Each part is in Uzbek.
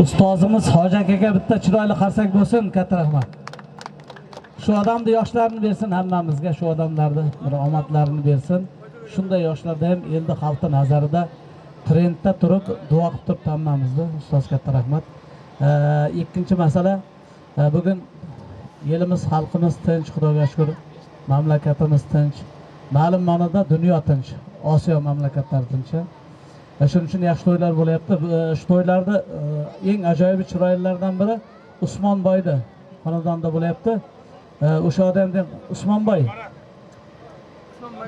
Ustozimiz Hoji akaga bitta chiroyli qarsak bo'lsin, katta rahmat. Shu odamni yoshlarini bersin hammamizga, shu odamlarni bir omadlarini bersin. Shunday yoshlarda ham endi xalqni nazarida trendda turib duo qilib turibdi hammamizni. Ustoz katta rahmat. Ikkinchi masala, bugun elimiz, xalqimiz tinch, Xudoga shukr, mamlakatimiz tinch. Ma'lum ma'noda dunyo tinch, Osiyo mamlakatlari tinch. Shuning uchun yaxshi to'ylar bo'lyapti. Shu to'ylarda eng ajoyib chiroylilardan biri Usmonboyda xonadonda bo'lyapti. O'sha odamdan Usmonboy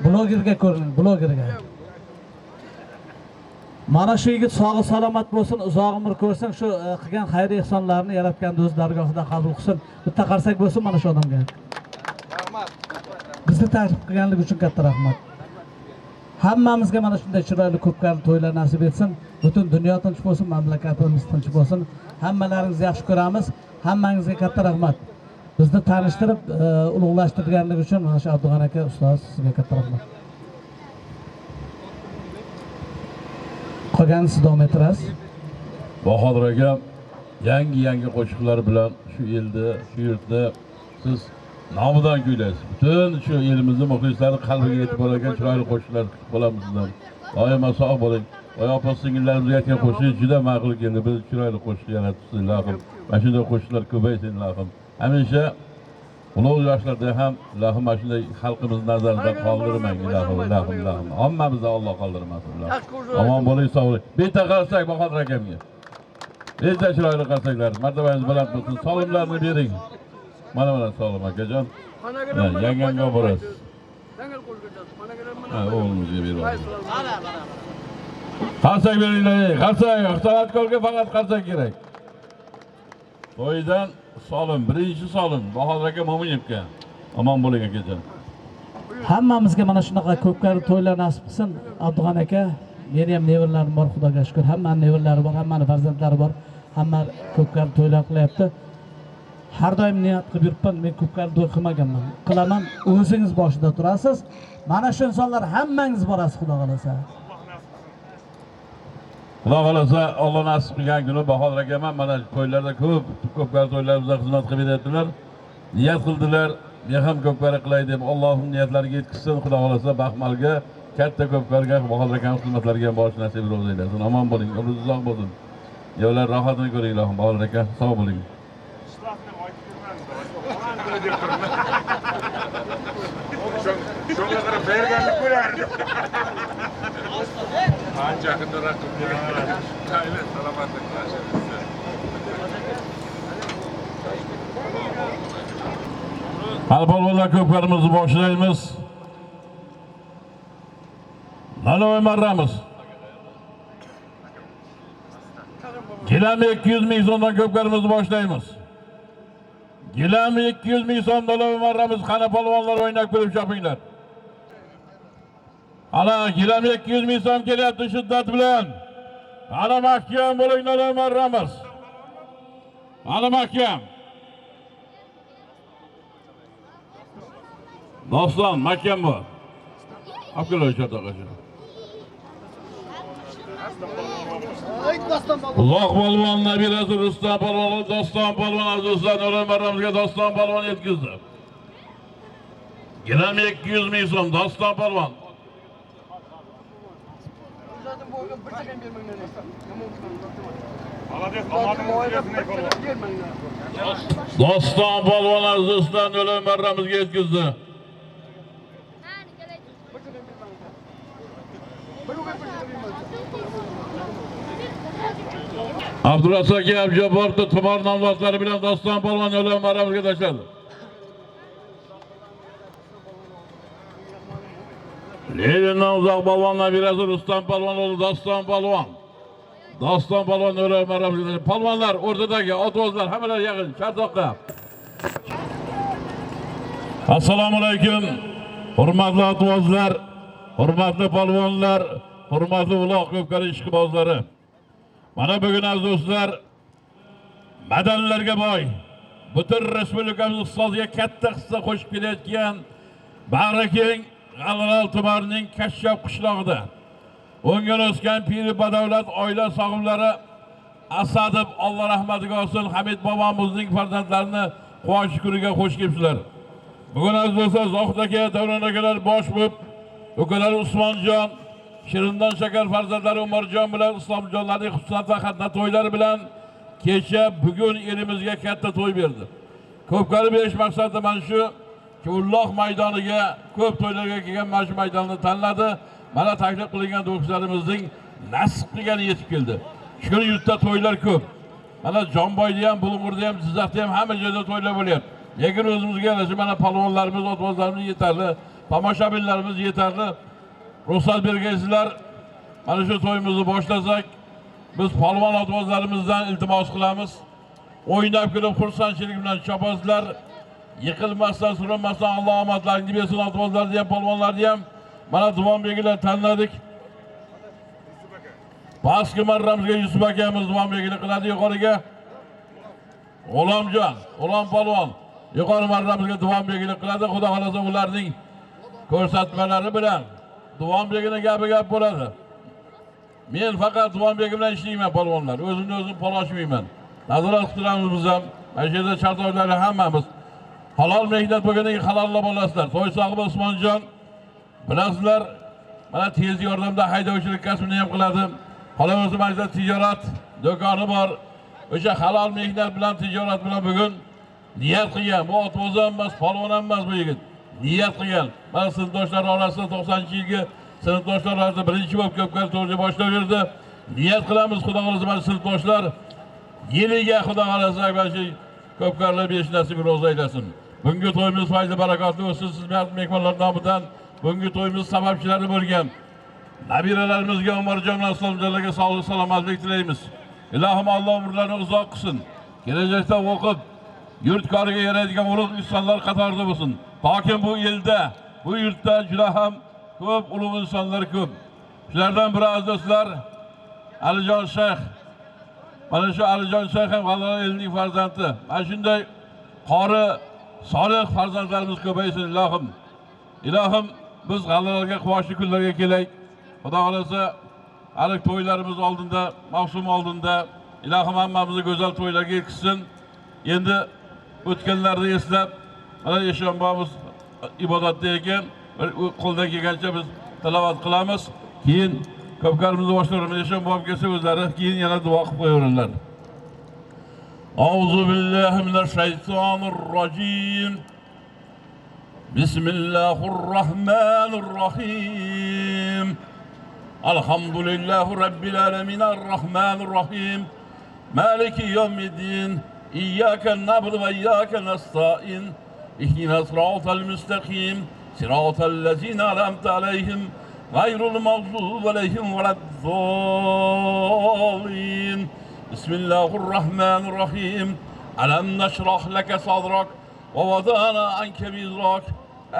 blogerga ko'rining, blogerga. Mana shu yigit sog'i salomat bo'lsin, uzoq umr ko'rsin, shu qilgan xayr ehsonlarini yaratgan o'z dargohida qabul qilsin. Bitta qarsak bo'lsin mana shu odamga. Rahmat. Bizni taklif qilganligi uchun katta rahmat. Hammamizga mana shunday chiroyli ko'pkari to'ylar nasib etsin. Butun dunyo tinch bo'lsin, mamlakatimiz tinch bo'lsin. Hammalaringizni yaxshi ko'ramiz. Hammangizga katta rahmat. Bizni tanishtirib, ulug'lashtirganligi uchun mana shu Abdug'ani aka ustoz sizga katta rahmat. Qolganini siz davom ettirasiz. Bahodir aka yangi qo'shiqlar bilan shu elda, shu yurtda siz nomidan kuylaysiz. Butun shu elimizni muxlislari qalbiga yetib boradigan chiroyli qo'shiqlar kutib qolamiz sizdan. Doimo sog' bo'ling. Oy opa singillarimizga aytgan qo'shiq juda ma'qul keldi. Biz chiroyli qo'shiq yaratibsiz ilohim. Mana shunday qo'shiqlar ko'paysin ilohim. Hamisha ulug' yoshlarda ham ilohim mana shunday xalqimiz nazarida qoldirmang ilohim, ilohim, ilohim. Hammamizni Alloh qoldirmasin ilohim. Omon bo'ling, sog' bo'ling. Bitta qarsak Bahodir akamga. Bitta chiroyli qarsaklar, martabangiz baland bo'lsin. Solimlarni bering. Mana mana solim akajon. Yangamga borasiz. Ha, o'g'limizga berib. Qarsak beringlar, qarsak, san'atkorga faqat qarsak kerak. To'ydan solim, birinchi solim Bahodir aka Mo'minovga. Omon bo'ling akajon. Hammamizga mana shunaqa ko'pkari to'ylar nasib qilsin. Abdug'ani aka, meni ham nevaralarim bor, Xudoga shukr. Hammani nevaralari bor, hammani farzandlari bor. Hamma ko'pkari to'ylar qilyapti. Har doim niyat qilib yuribman, men ko'pkari to'y qilmaganman. Qilaman, o'zingiz boshida turasiz. Mana shu insonlar hammangiz borasiz, Xudo xolasa. Xudo xolasa, Alloh nasib qilgan kuni Bahodir akam ham mana to'ylarda ko'p ko'pkari to'ylarimizda xizmat qilib beryaptilar. Niyat qildilar, men ham ko'pkari qilay deb Allohning niyatlariga yetkazsin. Xudo xolasa Baxmalga katta ko'pkariga Bahodir akam xizmatlariga ham borish nasib ro'z aylasin. Omon bo'ling, umringiz uzoq bo'lsin. Yo'llar rohatini ko'ring ilohim. Bahodir aka, sog' bo'ling. Shunga qarab berganlik bo'lardi. Ancha yaqinda raqib. Salomatlik. Hali polvonlar ko'pkarimizni boshlaymiz. Naloy marramiz. Gilam 200 ming so'mdan ko'pkarimizni boshlaymiz. Gilam 200 ming so'm naloy marramiz. Qani polvonlar o'ynab ko'rib chopinglar. Ana gilam 200 ming so'm kelyapti shiddat bilan. Ana mahkam bo'ling naloy marramiz. Ana mahkam. Doston, mahkam bu. Olib kel o'sha yoqqa. Uzoq polvon nabirasi Rustam polvon, Doston polvon Azizlar Nurul marramizga Doston polvon yetkazdi. Gilam 200 ming so'm Doston polvon. Doston polvon Azizlar Nurul marramizga yetkazdi. Abdurrazak aka Abjabborovni tumor nomzodlari bilan Doston polvon Nurul marramizga tashladi. Lenindan uzoq polvon nabirasi Rustam polvon o'g'li Doston polvon. Doston polvon Nurul marramizga tashladi. Polvonlar o'rtadagi otvozlar hammalari yaqin chartoqqa. Assalomu alaykum. Hurmatli otvozlar, hurmatli polvonlar, hurmatli uloq ko'pkari ishqibozlari. Mana bugun aziz do'stlar, madanlarga boy, butun respublikamiz iqtisodiga katta hissa qo'shib kelayotgan bag'rikeng G'alral tumanining Kashshof qishlog'ida o'ngan o'sgan piri badavlat oila sohiblari Asadov Alloh rahmatiga olsin, Hamid bobomizning farzandlarini quvonch kuniga xush kelibsizlar. Bugun aziz do'stlar, Zohid aka, Davron akalar bosh bo'lib, ukalari Usmonjon, Shirindan Shakar farzandlari Umarjon bilan Islomjonlarning husnat va xatna to'ylari bilan kecha bugun elimizga katta to'y berdi. Ko'pkari berish maqsadida mana shu Kivulloh maydoniga ko'p to'ylarga kelgan mana shu maydonni tanladi. Mana taklif qilingan do'stlarimizning nasib qilgani yetib keldi. Shukur yurtda to'ylar ko'p. Mana Jomboyda ham, Bulung'urda ham, Jizzaxda ham hamma joyda to'ylar bo'lyapti. Lekin o'zimizga yarasha mana polvonlarimiz, otbozlarimiz yetarli, tomoshabinlarimiz yetarli. Ruxsat bergaysizlar, mana shu to'yimizni boshlasak, biz polvon otbozlarimizdan iltimos qilamiz. O'ynab kulib xursandchilik bilan chopasizlar. Yiqilmasdan, surinmasdan Alloh omadlaringni bersin otbozlarni ham, polvonlarni ham. Mana Duvonbegilar tanladik. Pastki marramizga Yusuf akamiz Duvonbegilik qiladi yuqoriga. G'ulomjon, G'ulom polvon yuqori marramizga Duvonbegilik qiladi. Xudo xolasa ularning ko'rsatmalari bilan Duvonbegini gapi gap bo'ladi. Men faqat Duvonbegi bilan ishlayman polvonlar. O'zimni o'zim pol ochmayman. Nazorat qilib turamiz biz ham. Mana shu yerda chartoqlar hammamiz. Halol mehnat bo'lgandan keyin halollab olasizlar. To'y sohibi Usmonjon bilasizlar, mana tez yordamda haydovchilik kasbini ham qiladi. Qolaversa mana shu tijorat do'koni bor. O'sha halol mehnat bilan, tijorat bilan bugun niyat qilgan. Bu otboz ham emas, polvon ham emas bu yigit. Niyat qilgan. Mana sinfdoshlar orasida 90-yilgi sinfdoshlar orasida birinchi bo'lib ko'pkari to'yni boshlab berdi. Niyat qilamiz, Xudo xolasa mana sinfdoshlar yiliga Xudo xolasa mana shu ko'pkarlar berish nasib ro'za aylasin. Bugungi to'yimiz fayzi barakotli bo'lsin. Siz mehmonlar nomidan bugungi to'yimiz sababchilari bo'lgan nabiralarimizga, Umarjon bilan Islomjonlarga sog'lik, salomatlik tilaymiz. Ilohim Alloh umrlarini uzoq qilsin. Kelajakda o'qib, yurt koriga yaraydigan ulug' insonlar qatorida bo'lsin. Toki bu elda, bu yurtda juda ham ko'p ulug' insonlar ko'p. Shulardan biri aziz do'stlar Alijon Shayx. Mana shu Alijon Shayx ham G'alaba elining farzandi. Mana shunday qori, solih farzandlarimiz ko'paysin ilohim. Ilohim biz g'allalarga quvonchli kunlarga kelaylik. Xudo xolasa hali to'ylarimiz oldinda, mavsum oldinda ilohim hammamizni go'zal to'ylarga yetkazsin. Endi o'tganlarni eslab, mana Eshon bobomiz ibodatda ekan, bir qo'ldan kelgancha biz tilovat qilamiz. Keyin ko'pkarimizni boshlaymiz. Eshon bobom kelsa o'zlari keyin yana duo qilib qo'yaveradilar. Auzu billahi minash shaytonir rojim. Bismillahirrohmanirrohim. Alhamdulillahi rabbil alamin arrohmanirrohim. Maliki yevmiddin. İyyake na'budu ve iyyake nesta'in. İhdinas sıratal müstakim. Sıratal lezine en'amte aleyhim. Gayrul mağdubi aleyhim veleddallin. Bismillahirrahmanirrahim. Alam neşrah leke sadrak ve vadana anke vizrak.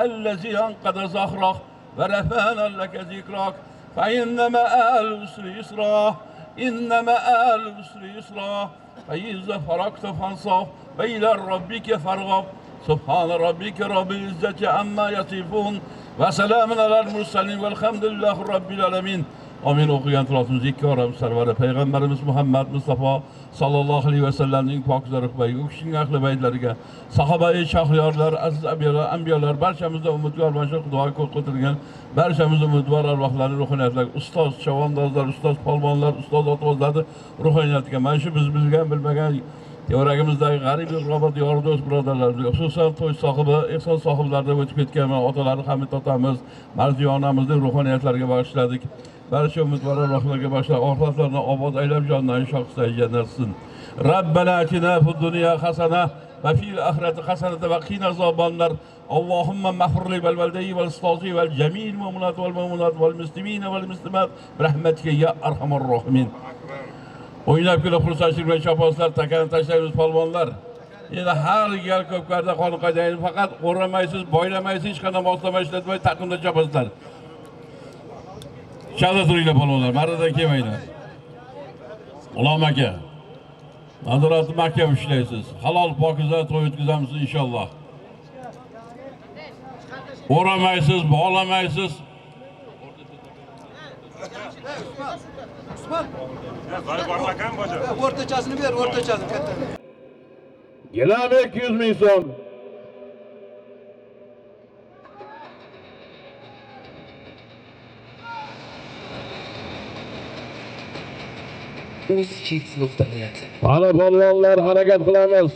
Ellezî enqada zahrak ve refâna leke zikrak. Fe inne me'al usri yusra. İnne me'al usri yusra. Fe izâ faragte fansab ve ilâ rabbike fargab. Subhane rabbike rabbil izzeti amma yasifun. Ve selamun alel murselin velhamdülillahi rabbil alemin. Amin. O'qigan tilovatimiz ikki oramiz sarvari Payg'ambarimiz Muhammad Mustafa sallallohu alayhi vasallamning pokiza ruhbaiga, u kishining ahli baytlariga, sahobai shahriyorlar, aziz abiyolar, anbiyolar, barchamizda umidvor mana shu duoga ko'z qo'ytirgan barchamiz umidvor arvohlarning ruhoniyatlariga, ustoz chavandozlar, ustoz polvonlar, ustoz otbozlarni ruhoniyatiga, mana shu biz bilgan bilmagan tevaragimizdagi g'arib g'urobat yor do'st birodarlarimizga, xususan to'y sohibi ehson sohiblaridan o'tib ketgan mana otalari Hamid otamiz, Marziya onamizning ruhoniyatlariga bag'ishladik. Barcha umidvor arvohlarga bag'ishlab, oxiratlarini obod aylab, jonlarini shohista jannat qilsin. Rabbana atina fid dunya hasana va fil oxirati hasanatan va qina azobannar. Allohumma maghfir val validayyi val ustozi val jami'il mu'minat val mu'minat val muslimina val muslimat bi rahmatika ya arhamar rohimin. O'ynab kulib xursandchilik bilan chopasizlar, takani tashlaymiz polvonlar. Endi har gal ko'pkarda qon qaydaydi, faqat o'ramaysiz, boylamaysiz, hech qanday moslama ishlatmay taqimda chopasizlar. Chada turinglar polvonlar, marradan kelmanglar. G'ulom aka, nazoratni mahkam ushlaysiz. Halol pokiza to'y o'tkazamiz inshaalloh. O'ramaysiz, bog'lamaysiz. O'rtachasini ber, o'rtachasini katta. Gilam 200 ming so'm. Uzkids.net. Ana polvonlar harakat qilamiz.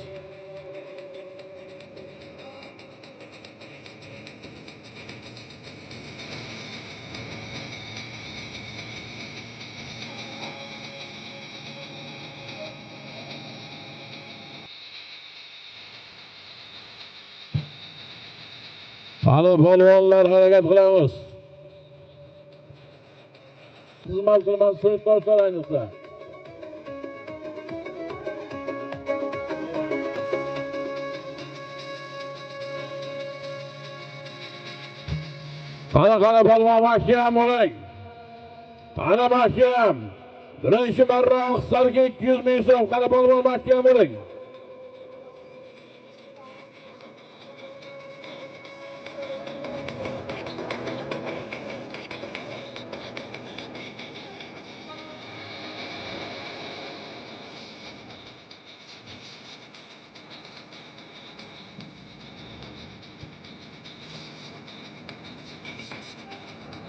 Ana polvonlar harakat qilamiz. Xizmat qilmas sinfdoshlar ayniqsa. Qani qani polvon mahkam bo'ling. Qani mahkam. Birinchi marra Oqsarga 200 ming so'm. Qani polvon mahkam bo'ling.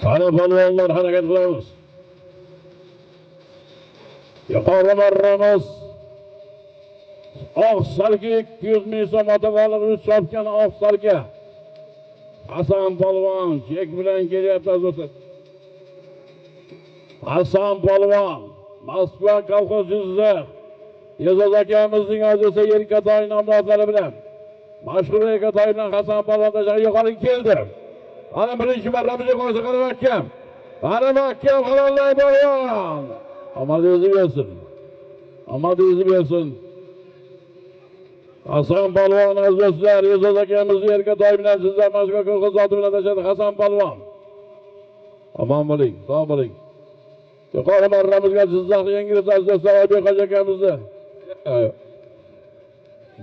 Qani polvonlar harakat qilamiz. Yuqori marramiz. Oqsarga 200 ming so'm ota-bola chopgan Oqsarga. Hasan polvon chek bilan kelyapti aziz. Hasan polvon Moskva kolxozchisi E'zoz akamizning aziz Erkatoy nomzodlari bilan mashhur Erkatoy bilan Hasan polvon yuqori keldi. Ana birinchi marramizga qo'ysa qani mahkam. Ana mahkam halollar polvon. Omad o'zi bersin. Omad o'zi bersin. Hasan polvon aziz do'stlar, E'zoz akamiz Erkatoy bilan sizlar Moskva kolxozi bilan tashladi Hasan polvon. Omon bo'ling, sog' bo'ling. Yuqori marramizga Jizzax yengilsa aziz do'stlar, Oybek hoji akamizni.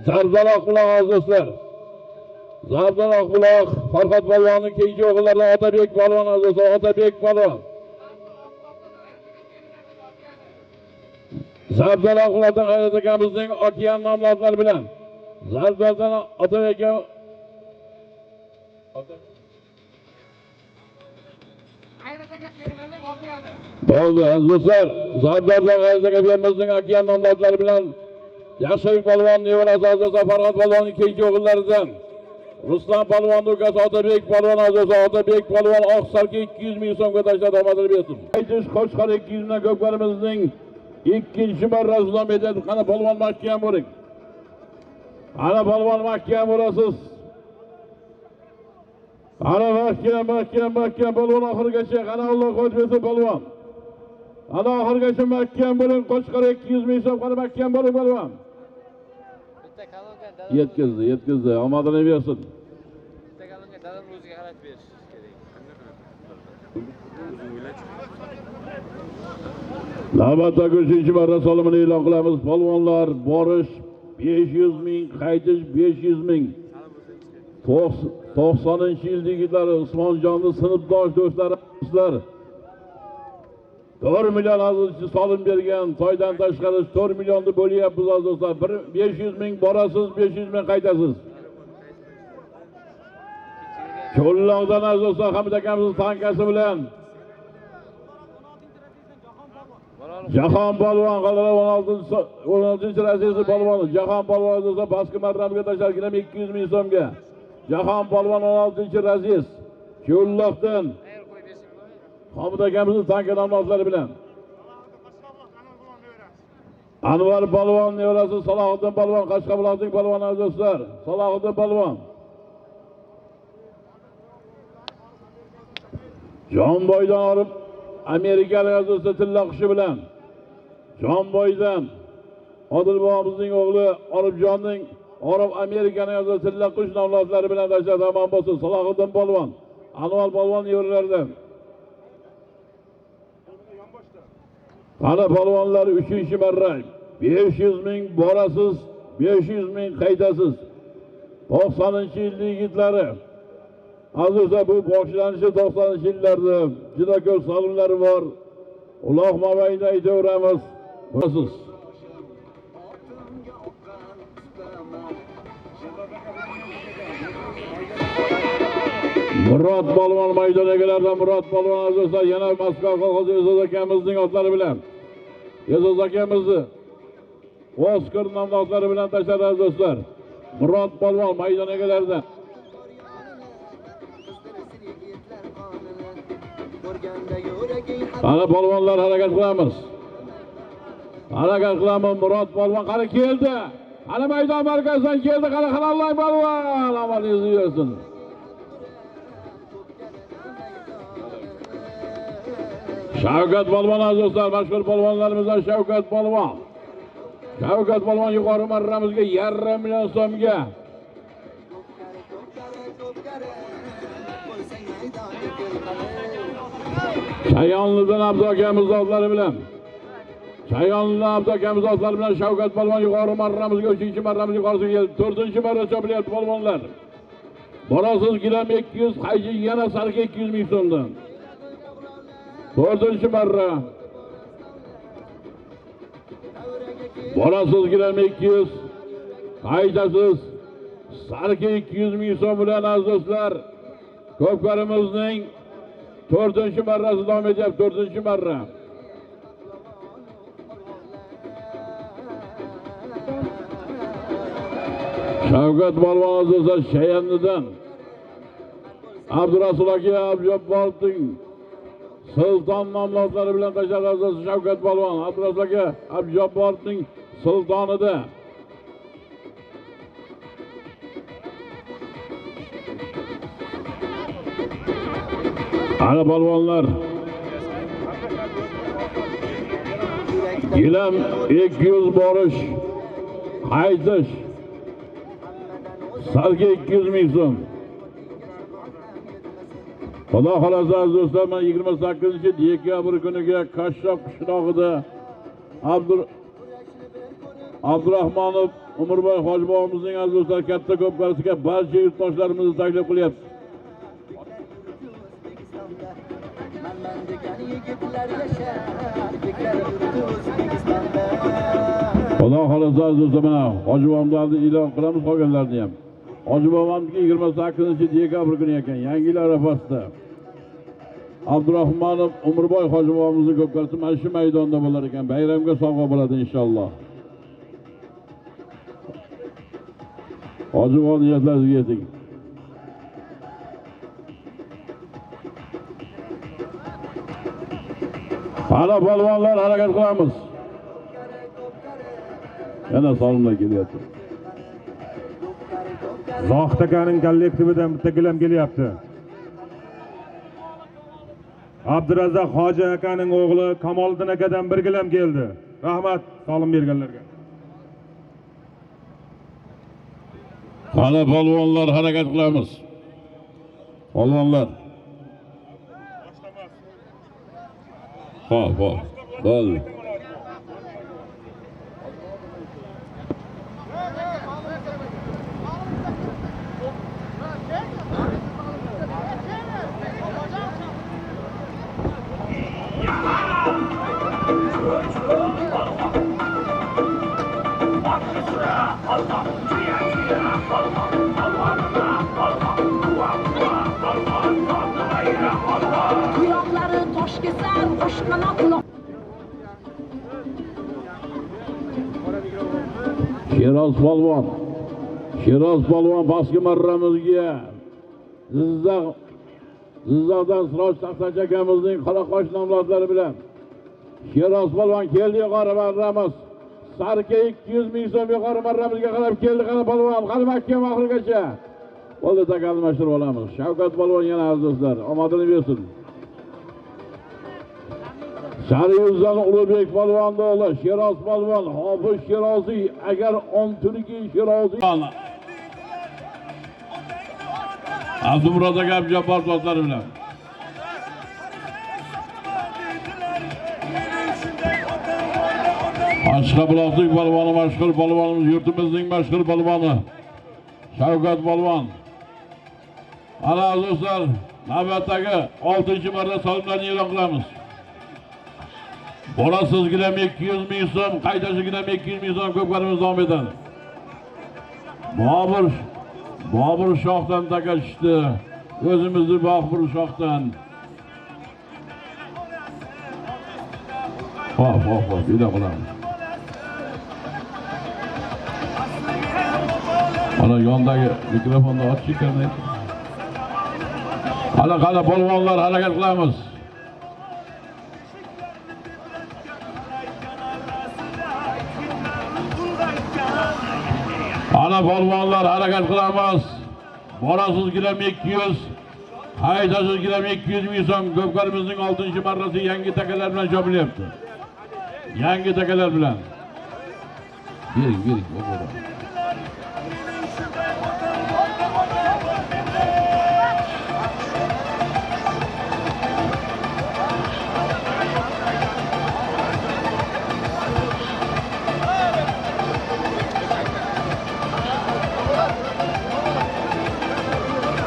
Zarbzaloq bilan aziz do'stlar. Zarbzaloq bilan Farhod polvonning keyingi o'g'illaridan Otabek polvon aziz do'stlar, Otabek polvon. Zarbzaloq bilan G'ayrat akamizning Okean nomzodlari bilan. Zarbzaldan Otabek bo'ldi aziz do'stlar. Zarbzaldan G'ayrat akamizning Okean nomzodlari bilan Yaxshibek polvon nevarasi aziz do'stlar, Farhod polvonning keyingi o'g'illaridan Ruslan polvon ukasi Otabek polvon aziz do'stlar, Otabek polvon Oqsarga 200 ming so'mga tashladi, omadini bersin. Aytish Qo'chqor 200 mingdan ko'pkarimizning ikkinchi marrasidan beradi. Qani polvon mahkam bo'ling. Ana polvon mahkam bo'lasiz. Ana mahkam, mahkam, mahkam polvon oxirigacha. Qani Alloh quvvat bersin polvon. Ana oxirigacha mahkam bo'ling. Qo'chqor 200 ming so'm. Qani mahkam bo'ling polvon. Bitta kolonka dadam Yetkazdi, yetkazdi. Omadini bersin. bitta kolonka dadam o'ziga qaratib berish kerak. Navbatdagi uchinchi marra solimini e'lon qilamiz. Polvonlar borish 500 ming, qaytish 500 ming. 90-yil yigitlari Usmonjonni sinfdosh do'stlari sizlar. 4 million hozircha solim bergan, toydan tashqari 4 millionni bo'lyapmiz aziz do'stlar. 500 ming borasiz, 500 ming qaytasiz. Cho'lloqdan aziz do'stlar Hamid akamizning tankasi bilan Jahon polvon qalala 16 razyezdi polvoni Jahon polvon aziz do'stlar pastki marramga tashlar gilam 200 ming so'mga. Jahon polvon 16 razyezd Cho'lloqdan Qayerga qo'yib bersak bo'ladi? Hamid akamizning tanka nomzodlari bilan Anvar polvon nevarasi Salohiddin polvon Qashqabuloqning polvoni aziz do'stlar. Salohiddin polvon. Jonboydan olib Amerikalik aziz do'stlar tilla qushi bilan Jonboydan Odil bobomizning o'g'li Orifjonning Orif Amerikaning aziz tilla qush nomzodlari bilan tashladi omon bo'lsin. Salohiddin polvon, Anvar polvon nevaralaridan. Qani polvonlar 3-marra 500 ming borasiz, 500 ming qaytasiz. 90-yil yigitlari. Aziz do'stlar, bu boshlanishi 90-yillarda juda ko'p salonlari bor. Uloq mobaynida aytaveramiz. Qo'yasiz. Murod polvon maydon egalaridan Murod polvon aziz do'stlar, yana Moskva kolxozi E'zoz akamizning otlari bilan. E'zoz akamizni Oskar nomli otlari bilan tashladi aziz do'stlar. Murod polvon maydon egalaridan. Ana polvonlar harakat qilamiz. Harakat qilamiz. Murod polvon qani keldi. Ana maydon markazidan keldi. Qani halollang polvon. Omadingizni bersin. Shavkat polvon aziz do'stlar, mashhur polvonlarimizdan Shavkat polvon. Shavkat polvon yuqori marramizga 0.5 million so'mga. Chayonlidan Abdu akamiz otlari bilan. Chayonlidan Abdu akamiz otlari bilan Shavkat polvon yuqori marramizga 3-marramiz yuqorisiga keldi. 4-marra chopilyapti polvonlar. Borasiz gilam 200, qaychi yana sarka 200 ming so'mdan. 4-marra. Borasiz gilam 200, qaytasiz sarka 200 ming so'm bilan aziz do'stlar. Ko'pkarimizning 4-marrasi davom etyapti, 4-marra. Shavkat polvon aziz do'stlar Shayannidan Abdurasul aka Abjabborovning Sulton nomli otlari bilan tashladi aziz do'stlar Shavkat polvon. Abdurasul aka Abjabborovning Sultonida. Ana polvonlar. Gilam 200 borish, qaytish. Sarga 200 ming so'm. Xudo xolasa aziz do'stlar, mana 28 dekabr kuniga Kashshof qishlog'ida Abdurahmonov Umurboy hoji bobomizning aziz do'stlar katta ko'pkarisiga barcha yurtdoshlarimizni taklif qilyapti. Xudo xolasa aziz do'stlar, mana hoji bobomni e'lon qilamiz, qolganlarni ham. Hoji bobomniki 28 dekabr kuni ekan, yangi yil arafasida. Abdurahmonov Umurboy hoji bobomizning ko'pkarisi mana shu maydonda bo'lar ekan. Bayramga sovg'a bo'ladi inshaalloh. Hoji bobo niyatlaringizga yeting. Ana polvonlar harakat qilamiz. Yana solimlar kelyapti. Zohid akaning kollektividan bitta gilam kelyapti. Abdurazzoq hoji akaning o'g'li Kamoliddin akadan bir gilam keldi. Rahmat solim berganlarga. Ana polvonlar harakat qilamiz. Polvonlar. Hop, hop. Bo'ldi. Tuyoqlari tosh kesar, qo'shqanot. Sheroz polvon. Sheroz polvon pastki marramizga Jizzaxdan Siroj Taxtachi akamizning Qoraqosh nomzodlari bilan Sheroz polvon keldi yuqori marramiz. Sarka 200 ming so'm yuqori marramizga qarab keldi. Qani polvon, qani mahkam oxirigacha. Bo'ldi, takalmashtirib olamiz. Shavkat polvon yana aziz do'stlar, omadini bersin. Sariyuzdan Ulug'bek polvon o'g'li Sheroz polvon, Hofiz Sheroziy, agar on turki Sheroziy. Abdumurod aka Abdujabbor do'stlari bilan. Ashqabuloqlik polvoni, mashhur polvonimiz, yurtimizning mashhur polvoni Shavkat polvon. Ana do'stlar, navbatdagi 6-marta solimlarni e'lon qilamiz. Borasiz gilam 200 ming so'm, qaytashi gilam 200 ming so'm ko'pkarimiz davom etadi. Bobur Shohdan taka tushdi. O'zimizni Bobur Shohdan. Hop, hop, hop, juda qilamiz. Mana yondagi mikrofonni ochish ekan. Qani, qani polvonlar, harakat qilamiz. Ana polvonlar, harakat qilamiz. Borasiz gilam 200, haydasiz gilam 200 ming so'm. Ko'pkarimizning 6-marrasi yangi takalar bilan chopilyapti. Yangi takalar bilan. Bering, bering, o'g'lim.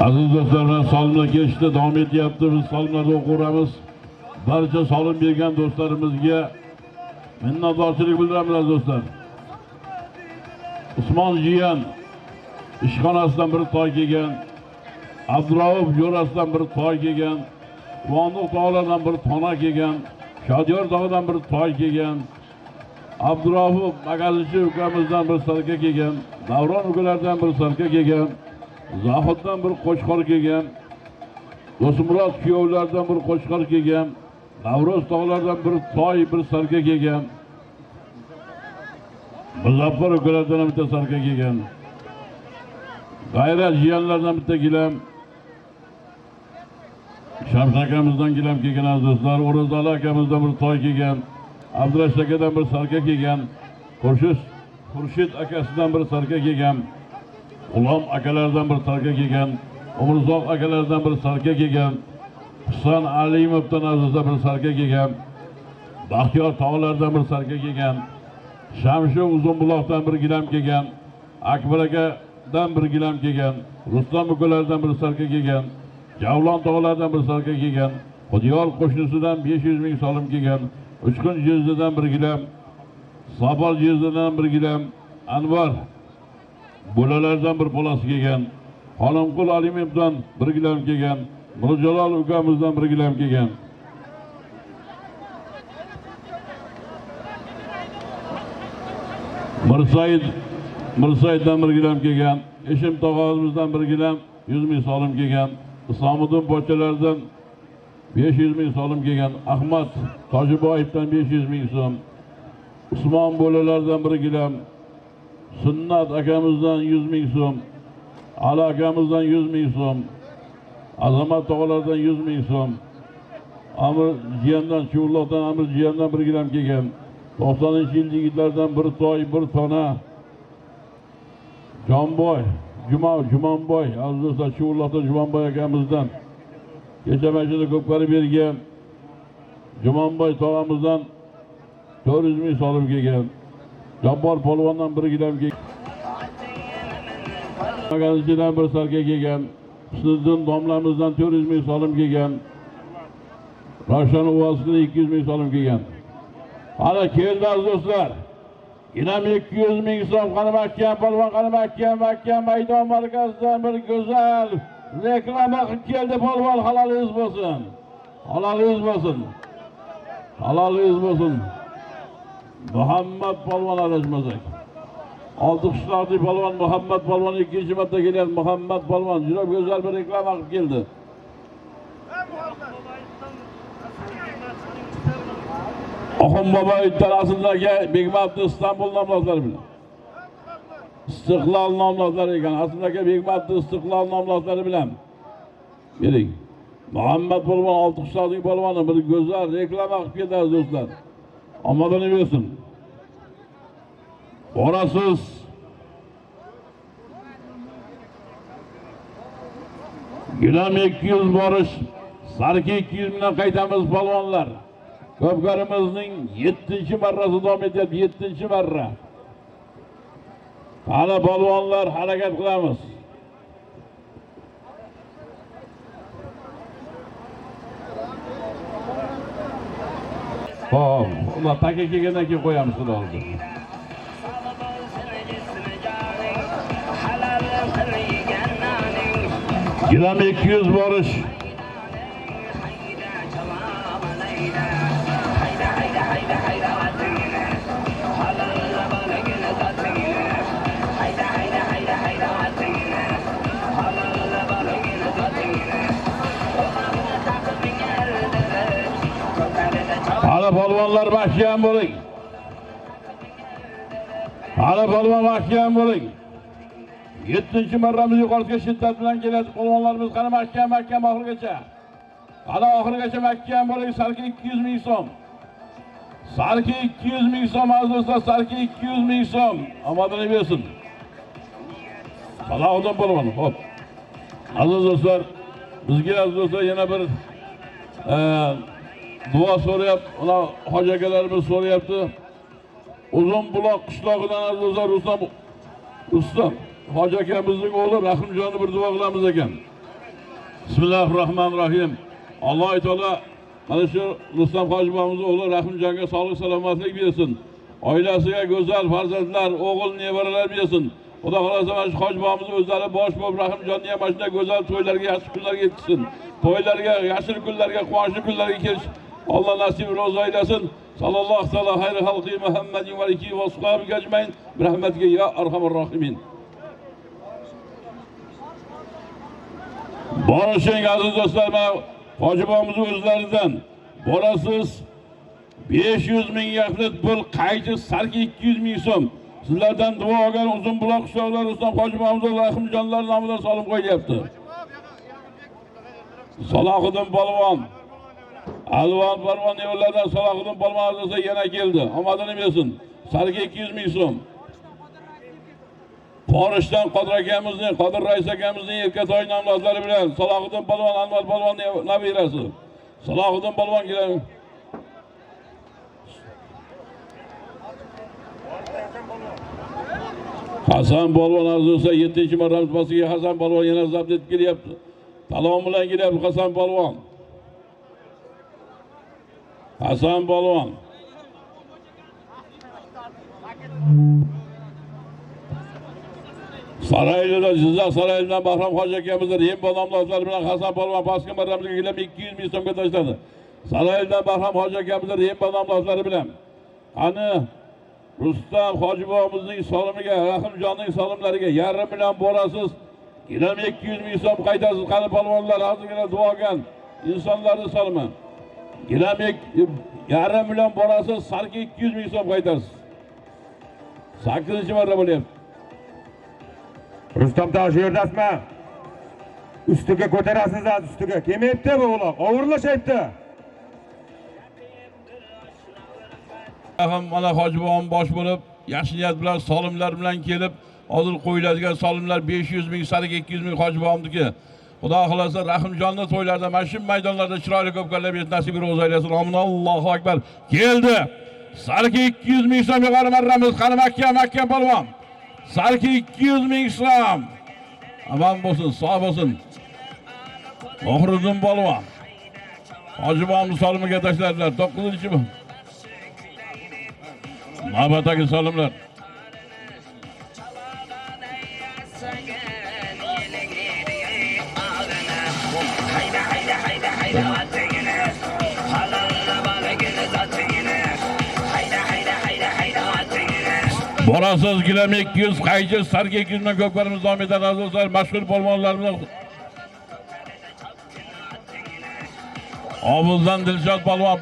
Aziz do'stlar, bilan solimlar kelishdi, davom etyapti. Biz solimlarni o'qiramiz. Barcha solim bergan do'stlarimizga minnatdorchilik bildiramiz aziz do'stlar. Usmon Jiyan ishxonasidan bir toy kelgan, Abdurauf jo'rasidan bir toy kelgan, Quvondiq tog'lardan bir tona kelgan, Shodiyor tog'idan bir toy kelgan, Abdurauf magazinchi ukamizdan bir sarka kelgan, Davron ukalardan bir sarka kelgan, Zahiddan bir qo'chqor kelgan, Do'stmurod kuyovlardan bir qo'chqor kelgan, Navro'z tog'lardan bir toy, bir sarka kelgan, Muzaffar ukalardan bitta sarka kelgan, G'ayrat jiyanlardan bitta gilam, Shams akamizdan gilam kelgan aziz do'stlar, O'rozali akamizdan bir toy kelgan, Abdurashid akadan bir sarka kelgan, Xurshid akasidan bir sarka kelgan, G'ulom akalardan bir sarka kelgan, Umurzoq akalardan bir sarka kelgan, Husan Alimovdan azizlar bir sarka kelgan, Baxtiyor tog'lardan bir sarka kelgan, Shamshi Uzunbuloqdan bir gilam kelgan, Akbar akadan bir gilam kelgan, Rustam ukalardan bir sarka kelgan, Javlon tog'lardan bir sarka kelgan, Xudiyor qo'shnisidan 500 ming solim kelgan, Uchqun jizdidan bir gilam, Safar jizdidan bir gilam, Anvar bo'lalardan bir bolasi kelgan, Xonimqul Alimovdan bir gilam kelgan, Mirjalol ukamizdan bir gilam kelgan. Mirsaiddan bir gilam kelgan, Eshim tog'amizdan bir gilam 100 ming solim kelgan, Isomiddin pochchalardan 500 ming solim kelgan, Ahmad Tojiboyevdan 500 ming so'm, Usmon bo'lalardan bir gilam, Sunnat akamizdan 100 ming so'm, Ali akamizdan 100 ming so'm, Azamat tog'alardan 100 ming so'm, Amir Jiyandan, Chuvulloqdan Amir Jiyandan bir gilam kelgan, 90-yil yigitlardan bir toy, bir tona, Jonboy, Jumanboy, aziz do'stlar, Chuvulloqdan Jumanboy akamizdan kecha masjidda ko'pkari bergan Jumanboy tog'amizdan 400 ming solim kelgan, Jabbor polvondan bir gilam kelgan, magazinchidan bir sarka kelgan, Husniddin domlamizdan 400 ming solim kelgan, Ravshan uvasidan 200 ming solim kelgan. Hali keldi aziz do'stlar. Ginam 200 ming so'm. Qani mahkam polvon, qani mahkam, mahkam maydon markazidan bir go'zal reklama qilib keldi polvon. Halolingiz bo'lsin. Halolingiz bo'lsin. Halolingiz bo'lsin. Muhammad polvon adashmasak. Olti qishloqli polvon Muhammad polvon ikkinchi marta kelyapti. Muhammad polvon juda go'zal bir reklama qilib keldi. Oxun Boboyevdan aslida Begmatni Istanbul nomlari bilan. Istiqlol nomlari ekan. Aslida Begmatni Istiqlol nomlari bilan. Bering. Muhammad polvon olti qishloqning polvoni bir go'zal reklama qilib keldi aziz do'stlar. Omadini bersin. Borasiz. Gilam 200 borish, sarki 200 mingdan qaytamiz polvonlar. Ko'pkarimizning 7-marrasi davom etyapti, 7-marra. Qani polvonlar, harakat qilamiz. Hop, Ular taka kelgandan keyin qo'yamiz, xudo xohlasa. Gilam 200 borish. Hali polvonlar mahkam bo'ling. Hali polvon mahkam bo'ling. 7-marramiz yuqoriga shiddat bilan keladi polvonlarimiz. Qani mahkam, mahkam oxirigacha. Hali oxirigacha mahkam bo'ling. Sarki 200 ming so'm. Sarki 200 ming so'm aziz do'stlar, sarki 200 ming so'm. Omadini bersin. Salohiddin polvon, xo'p. Aziz do'stlar, bizga aziz do'stlar yana bir dua so'rayapti, ular hoji akalarimiz so'rayapti. Uzunbuloq qishlog'idan aziz do'stlar Rustam hoji akamizning o'g'li Rahimjonni bir duo qilamiz ekan. Bismillahirrohmanirrohim. Alloh taolo mana shu Rustam hoji bobomizning o'g'li Rahimjonga sog'lik salomatlik bersin. Oilasiga go'zal farzandlar, o'g'il nevaralar bersin. Xudo xohlasa mana shu hoji bobomiz o'zlari bosh bo'lib Rahimjonni ham mana shunday go'zal to'ylarga, yaxshi kunlarga yetkazsin. To'ylarga, yashil kunlarga, quvonchli kunlarga kelish Alloh nasib ro'za aylasin. Sallallohu taolo xayri xalqi Muhammadin va alihi va ashabihi ajmain. Bi rahmatiga ya arhamar rohimin. Borishing aziz do'stlar, mana hoji bobomiz o'zlaridan borasiz 500 ming yaxlit pul, qaychi sarki 200 ming so'm. Sizlardan duo olgan Uzunbuloq qishlog'lari Rustam hoji bobomiz Rahimjonlar nomidan solib qo'yyapti. Salohiddin polvon, Alvon polvon yo'llaridan Salohiddin polvon aziz yana keldi. Omadini bersin. Sarki 200 ming so'm. Forishdan Qodir akamizning, Qodir rais akamizning erkatoy nomzodlari bilan Salohiddin polvon, Anvar polvon nabirasi. Salohiddin polvon keladi. Hasan polvon aziz do'stlar 7-marramiz bosiga Hasan polvon yana zabt etib kelyapti. Talon bilan kelyapti Hasan polvon. Hasan polvon. Saraylı'da, Jizzakh Saraylı'dan Bahram Hoji akamizning Rembo nomzodlari bilan Hasan polvon pastki marramizga kelib 200 ming so'mga tashladi. Saraylı'dan Bahram Hoji akamizning Rembo nomzodlari bilan qani Rustam hoji bobomizning solimiga, Rahimjonning solimlariga yarim million borasiz. Gilam 200 ming so'm qaytasiz. Qani polvonlar hozirgina duo olgan insonlarning solimi. Gilam yarim million borasiz, sarki 200 ming so'm qaytasiz. 8-marra bo'lyapti. Rustam tog' shu yerdasizmi? Ustiga ko'tarasiz, ustiga. Kelmayapti bu uloq, og'irlashyapti. Ham mana hoji bobom bosh bo'lib, yaxshi niyat bilan solimlar bilan kelib, hozir qo'yiladigan solimlar 500 ming, sarki 200 ming hoji bobomniki. Xudo xohlasa Rahimjonni to'ylarida mana shu maydonlarda chiroyli ko'pkarlar bersin, nasib ro'za aylasin. Amin. Allohu akbar. Keldi. Sarki 200 ming so'm yuqori marramiz. Qani mahkam, mahkam polvon. Sarki 200 ming so'm. Aman bo'lsin, sog' bo'lsin. Muhriddin polvon. Hoji bobomni solimiga tashladilar. 9-chi navbatdagi solimlar. Borasiz gilam 200, qaychi sarki 200 dan ko'pkarimiz davom etadi aziz do'stlar. Mashhur polvonlarimiz Obuzdan Dilshod polvon,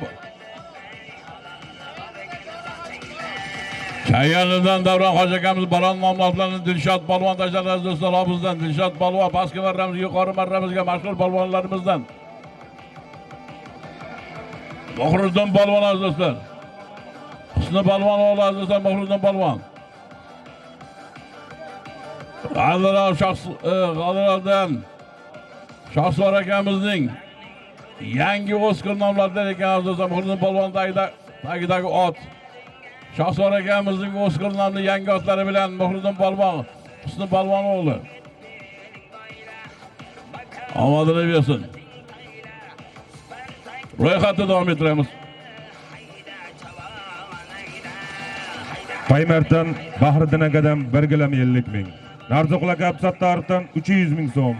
Chayanidan Davron hoji akamiz Baron nomzodlarini Dilshod polvon tashladi aziz do'stlar. Obuzdan Dilshod polvon pastki marramizga, yuqori marramizga mashhur polvonlarimizdan. Muhriddin polvon aziz do'stlar. Husni polvon o'g'li aziz do'stlar, Muhriddin polvon. G'alirov Shohsuvor akamizning yangi O'skir nomzodlari ekan aziz do'stlar. Muhriddin polvon tagidagi ot. Shohsuvor akamizning O'skir nomli yangi otlari bilan Muhriddin polvon, Husni polvon o'g'li. Omadini bersin. Ro'yxatni davom ettiramiz. Paymardan Bahriddin akadan 1 gilam 50 ming. Narzoqul aka Abdusattorovdan 300 ming so'm.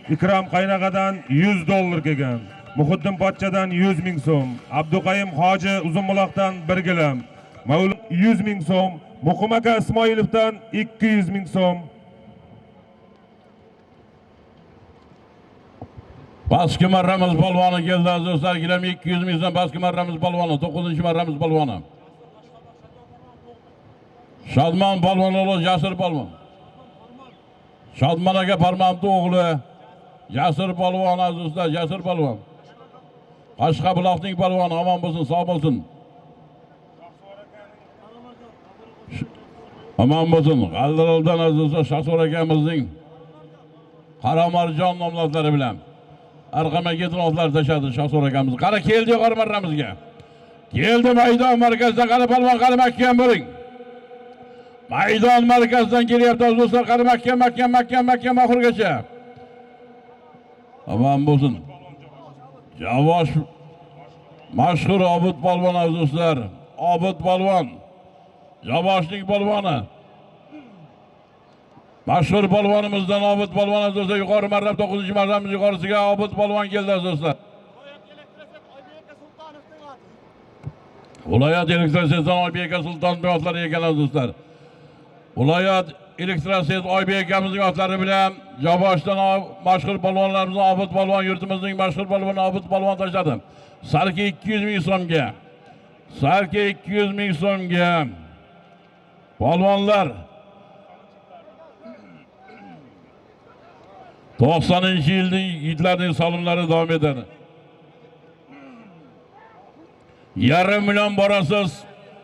Ikrom qaynog'adan 100 dollar kelgan. Muhiddin pochchadan 100 ming so'm. Abduqayim hoji Uzunbuloqdan 1 gilam. Mavlud 100 ming so'm. Muqim aka Ismoilovdan 200 ming so'm. Pastki marramiz polvoni keldi aziz do'stlar. Gilam 200 ming so'm pastki marramiz polvoni, 9-marramiz polvoni. Shodmon polvon o'g'li Jasur polvon. Shodmon aka Parmonov o'g'li Jasur polvon aziz do'stlar, Jasur polvon. Qashqabuloqning polvoni, omon bo'lsin, sog' bo'lsin. Omon bo'lsin. G'aldiroldan aziz do'stlar, Shahsor akamizning Qaramarjon nomzodlari bilan arqama ketin otlar tashladi Shahsor akamiz. Qara keldi yuqori marramizga. Keldi maydon markazidan, qara polvon, qara mahkam bo'ling. Maydon markazidan kelyapti aziz do'stlar, qara mahkam, mahkam, mahkam, mahkam oxirigacha. Omon bo'lsin. Javosh mashhur Obid polvon aziz do'stlar. Obid polvon. Javoshning polvoni. Mashhur polvonimizdan Obid polvon aziz do'stlar, yuqori marrab 9-marramiz yuqorisiga Obid polvon keldi aziz do'stlar. Viloyat elektrosetidan Oybek aka Sultonovning otlari ekan aziz do'stlar. Viloyat elektroset Oybek akamizning otlari bilan Jaboshdan mashhur polvonlarimizdan Obid polvon, yurtimizning mashhur polvoni Obid polvon tashladi. Sarki 200 ming so'mga. Sarki 200 ming so'mga. Polvonlar 90-yilning yigitlarning solimlari davom etadi. 0,5 million borasiz,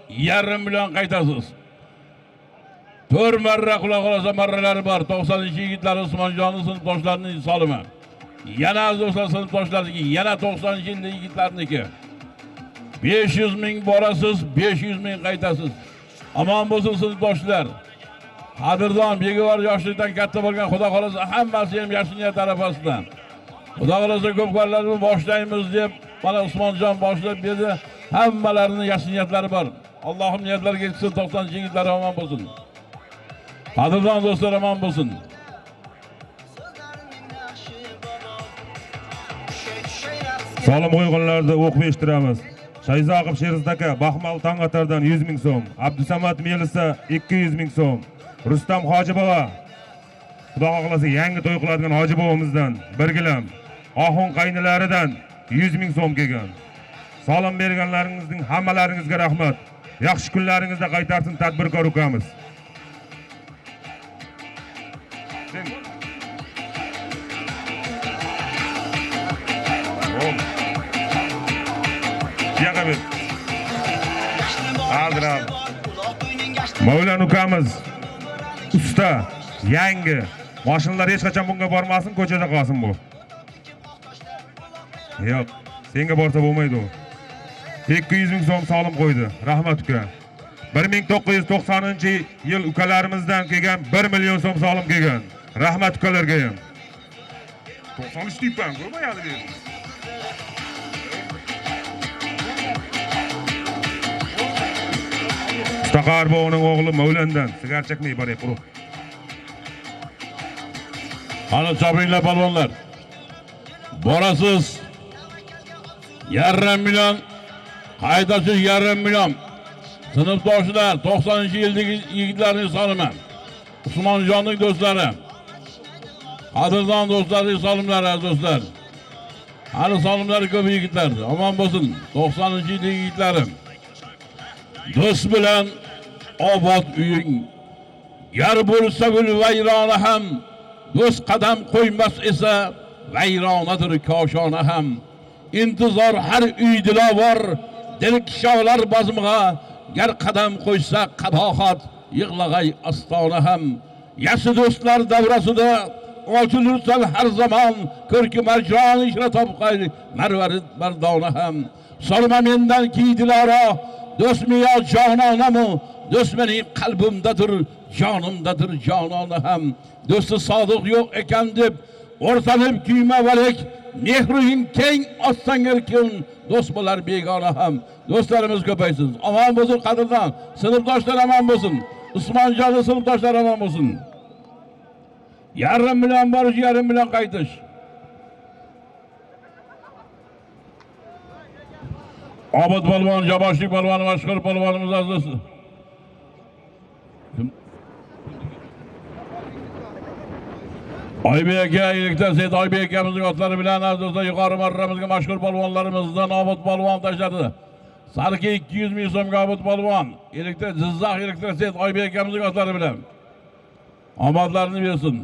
0,5 million qaytasiz. 4 marra xudo xohlasa marralari bor. 90-yigitlar Usmonjonning sinfdoshlarining solimi. Yana aziz do'stlar sinfdoshlarniki, yana 90-yilning yigitlarniki. 500 ming borasiz, 500 ming qaytasiz. Omon bo'lsin sinfdoshlar. Qadrdon begivor yoshlikdan katta bo'lgan, xudo xohlasa hammasi ham yaxshi niyat arafasida. Xudo xohlasa ko'pkarlarni boshlaymiz deb mana Usmonjon boshlab berdi. Hammalarining yaxshi niyatlari bor. Allohim niyatlariga yetsin, 90-yigitlar omon bo'lsin. Qadrdon do'stlar omon bo'lsin. Solim qo'yganlarni o'qib eshittiramiz. Shayzoqov Sherzod aka Baxmal Tang'atardan 100 ming so'm, Abdusamad Melisa 200 ming so'm, Rustam Hoji bobo Xudo xohlasa yangi to'y qiladigan Hoji bobomizdan 1 gilam, Oxun qaynilaridan 100 ming so'm kelgan. Salom berganlaringizning hammalaringizga rahmat. Yaxshi kunlaringizda qaytarsin tadbirkor ukamiz. Azram. Mavlon ukamiz usta, yangi. Mashinalar hech qachon bunga bormasin, ko'chada qolsin bu. Yo'q, senga borsa bo'lmaydi u. 200 ming so'm solim qo'ydi. Rahmat uka. 1990-yil ukalarimizdan kelgan 1 million so'm solim kelgan. Rahmat ukalarga ham. 93 deyapman, ko'rmayapti berdi. Mustaqar boboning o'g'li Mavlondan sigar chekmay boryapti. Urug'. Ana chopinglar polvonlar. Borasiz 0,5 million, qaytasiz 0,5 million. Sinfdoshlar, 90-yildagi yigitlarning solimi. Usmonjonning do'stlari. Qadrdon do'stlarning solimlari, aziz do'stlar. Hali solimlari ko'p yigitlar. Omon bo'lsin 90-yildagi yigitlarim. Do'st bilan obod uying. Gar bo'lsa gul vayrona ham, do'st qadam qo'ymas esa vayronadir koshona ham. Intizor har uy dilovor, dil kisholar bazmg'a, gar qadam qo'ysa qabohat, yig'lag'ay ostona ham. Yaxshi do'stlar davrasida ochilursan har zamon, ko'rki marjon ishra topqay marvarid mardona ham. Sorma mendan ki diloro, do'st miyo jononamu, do'st mening qalbimdadir, jonimdadir jonona ham. Do'sti sodiq yo'q ekan deb o'rtanib kuyma valik, Mehring keng ochsang erkin, do'st bo'lar begona ham. Do'stlarimiz ko'paysin. Omon bo'lsin qadrdon. Sinfdoshlar omon bo'lsin. Usmonjonni sinfdoshlari omon bo'lsin. 0,5 million borish, 0,5 million qaytish. Obid polvon, Jaboshlik polvon, mashhur polvonimiz aziz. Oybek aka, Ilikdan Seyit Oybek akamizning otlari bilan aziz do'stlar yuqori marramizga mashhur polvonlarimizdan Obid polvon tashladi. Sarki 200 ming so'mga Obid polvon, Ilikda Jizzax, Ilikdan Seyit Oybek akamizning otlari bilan. Omadlarini bersin.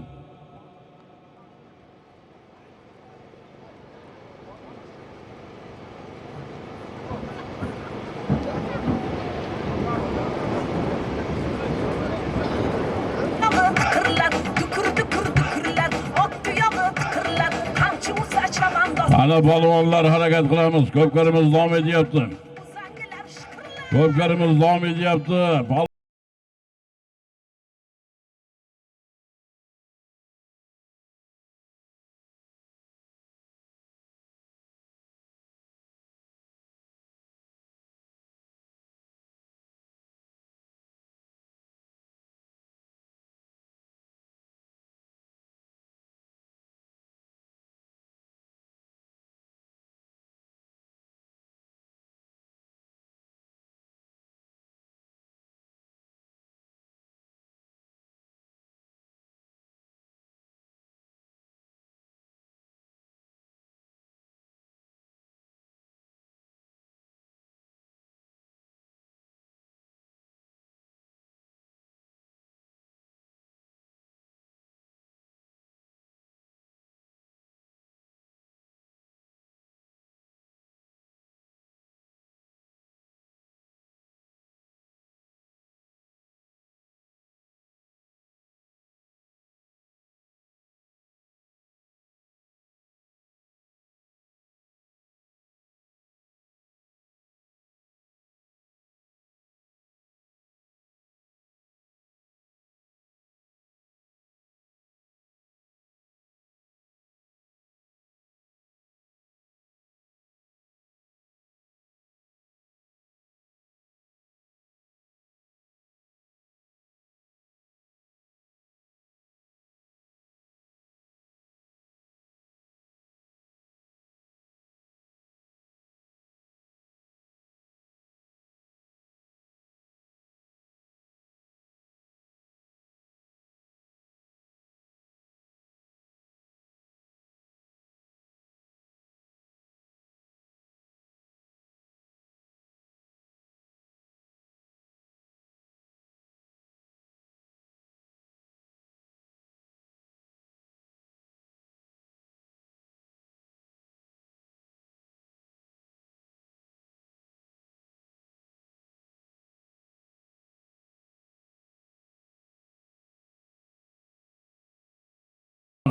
Ana polvonlar harakat qilamiz. Ko'pkarimiz davom etyapti. Ko'pkarimiz davom etyapti.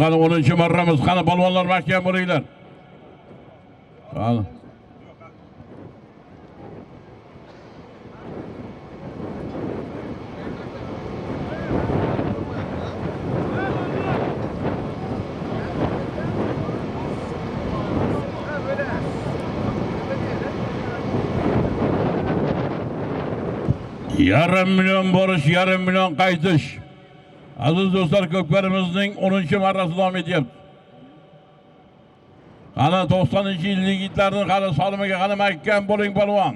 Qani 10-marramiz, qani polvonlar mahkam bo'linglar. Qani. 0,5 million borish, 0,5 million qaytish. Aziz do'stlar, ko'pkarimizning 10-marrasi davom etyapti. Qani 90-yillik yigitlarning qani solimiga qani mahkam bo'ling polvon.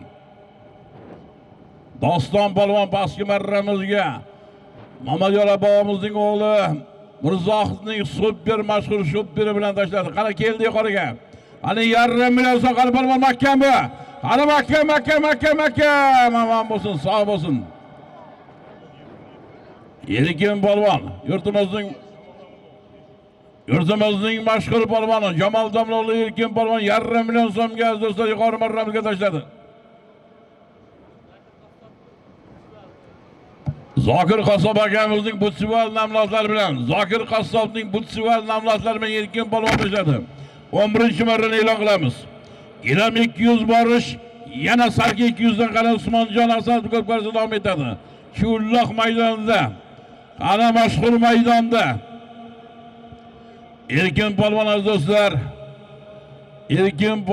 Doston polvon pastki marramizga Mamadyor bobomizning o'g'li Mirzohidning super mashhur shuperi bilan tashladi. Qani keldi yuqoriga. Qani 0,5 million so'm, qani polvon mahkam bu. Qani mahkam, mahkam, mahkam, mahkam. Omon bo'lsin, sog' bo'lsin. Erkin polvon, yurtimizning mashhur polvoni Jamol Domlao'g'li Erkin polvon 0,5 million so'mga aziz do'stlar yuqori marramizga tashladi. Zokir Qassob akamizning Butsival namlatlari bilan, Zokir Qassobning Butsival namlatlari bilan Erkin polvon tashladi. 11-marrani e'lon qilamiz. Gilam 200 borish, yana sarki 200 dan qara Usmonjon Hasanov ko'pkarisi davom etadi. Chulloq maydonida, ana mashhur maydonda Erkin polvon aziz do'stlar Erkin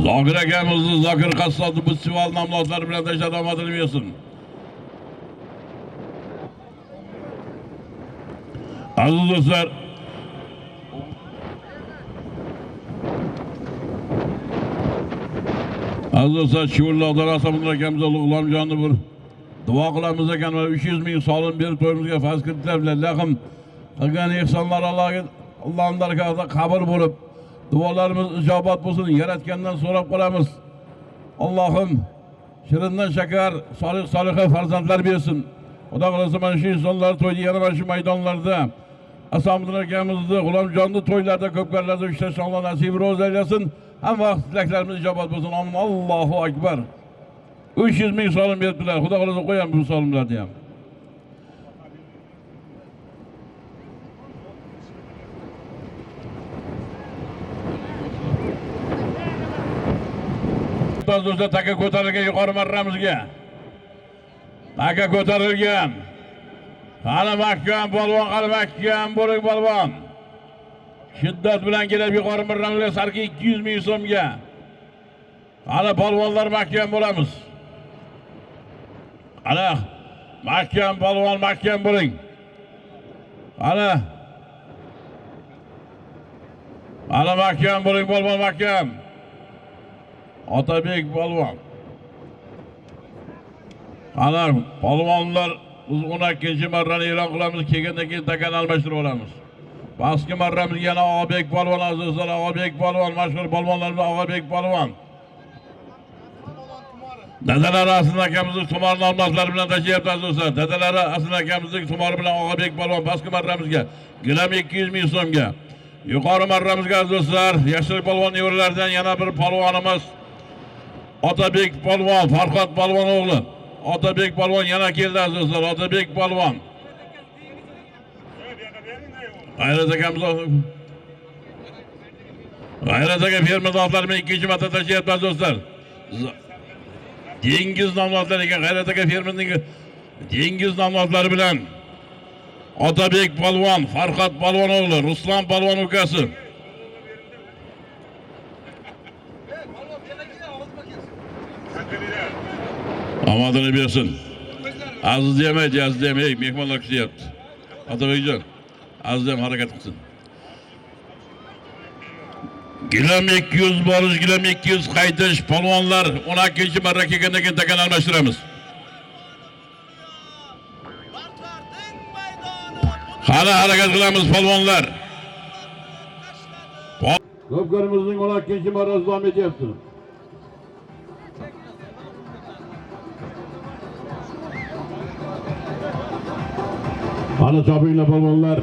Zokir akamizni Zokir qassobi bu sival nomzodlari bilan tashladi, omadini bersin. Aziz do'stlar, aziz do'stlar, Chuvurloqdan Asamuddin akamiz G'ulomjonni bir duo qilamiz ekan, mana 300 ming solim berib to'yimizga faz kiritdilar. Lahim qilgan ehsonlar Allohga, Allohning dargohida qabul bo'lib, duolarimiz ijobat bo'lsin. Yaratgandan so'rab qolamiz. Allohim shirindan shakar, solih soliha farzandlar bersin. Xudo xohlasa mana shu insonlar to'yda yana mana shu maydonlarda Asamuddin akamizni, G'ulomjonni to'ylarda, ko'pkarlarda uchrashish Alloh nasib ro'z aylasin. Hamma vaqt tilaklarimiz ijobat bo'lsin. Amin. Allohu akbar. 300 ming solim berdilar. Xudo xohlasa qo'yamiz bu solimlarni ham. Do'stlar, taka ko'tarilgan yuqori marramizga. Taka ko'tarilgan. Qani mahkam polvon, qani mahkam bo'ling polvon. Shiddat bilan kelib yuqori marramizga sarki 200 ming so'mga. Qani polvonlar mahkam bo'lamiz. Qani mahkam polvon, mahkam bo'ling. Qani. Qani mahkam bo'ling polvon, mahkam. Otabek polvon. Qani polvonlar, biz 12 marrani e'lon qilamiz, kelgandan keyin takani almashtirib olamiz. Pastki marramizga yana Og'abek polvon, azizlar, Og'abek polvon, mashhur polvonlarimiz Og'abek polvon. Dadalari Aslin akamizni tumor nomzodlari bilan tashlayapti azizlar. Dadalari Aslin akamizning tumori bilan Og'abek polvon pastki marramizga gilam 200 ming so'mga. Yuqori marramizga azizlar, Yashil polvon nevaralaridan yana bir polvonimiz Otabek polvon, Farhod polvon o'g'li. Otabek polvon yana keldi azizlar, Otabek polvon. G'ayrat akamiz, G'ayrat aka fermer nomzodlari bilan ikkinchi marta tashlayapti do'stlar. Dengiz nomzodlari ekan, G'ayrat aka fermerning dengiz nomzodlari bilan Otabek polvon, Farhod polvon o'g'li, Ruslan polvon ukasi. Omadini bersin. Aziz demaydi, aziz demaydi, mehmonlar kutyapti. Otabekjon, aziz ham harakat qilsin. Gilam 200 borish, gilam 200 qaytish, polvonlar 12 marra kelgandan keyin takan almashtiramiz. Hali harakat qilamiz polvonlar. Ko'pkarimizning 12 marrasi davom etyapti. Qani chopinglar polvonlar.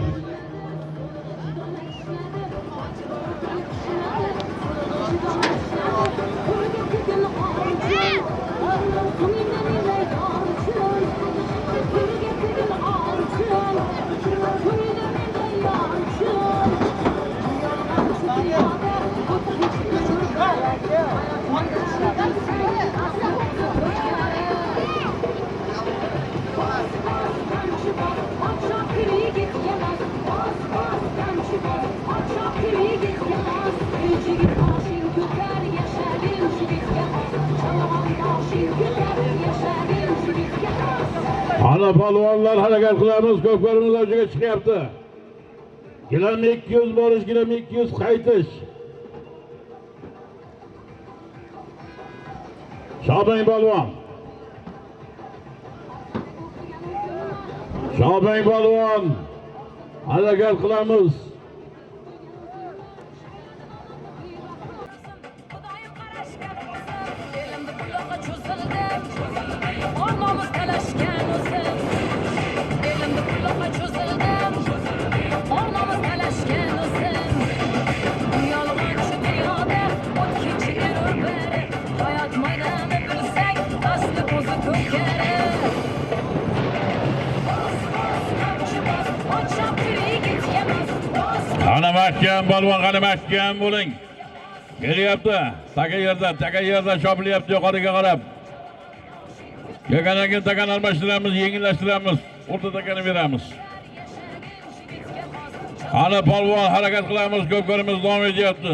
Ana polvonlar harakat qilamiz, ko'pkarimiz avjiga chiqyapti. Gilam 200 borish, gilam 200 qaytish. Shobang polvon. Shobang polvon. Harakat qilamiz. Qani mahkam polvon, qani mahkam bo'ling. Kelyapti. Taka yerda, taka yerda chopilyapti yuqoriga qarab. Kelgandan keyin takani almashtiramiz, yengillashtiramiz, o'rta takani beramiz. Hali polvon harakat qilamiz, ko'pkarimiz davom etyapti.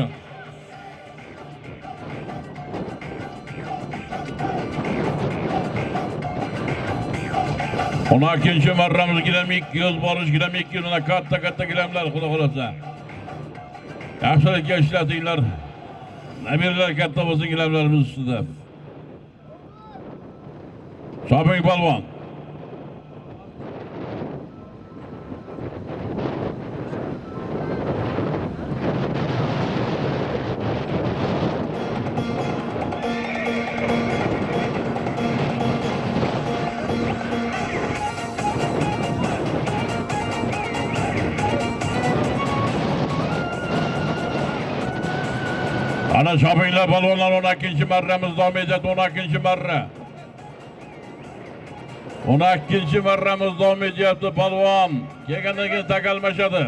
O'n ikkinchi marramiz gilam 200 borish, gilam 200 mana katta-katta gilamlar, xudo xolasa. Yaxshilikka ishlatinglar. Namirlar katta bo'lsin gilamlarimiz ustida. Choping polvon. Ana chopinglar polvonlar, 12 marramiz davom etadi, 12 marra. 12 marramiz davom etyapti polvon. Kelgandan keyin taka almashadi.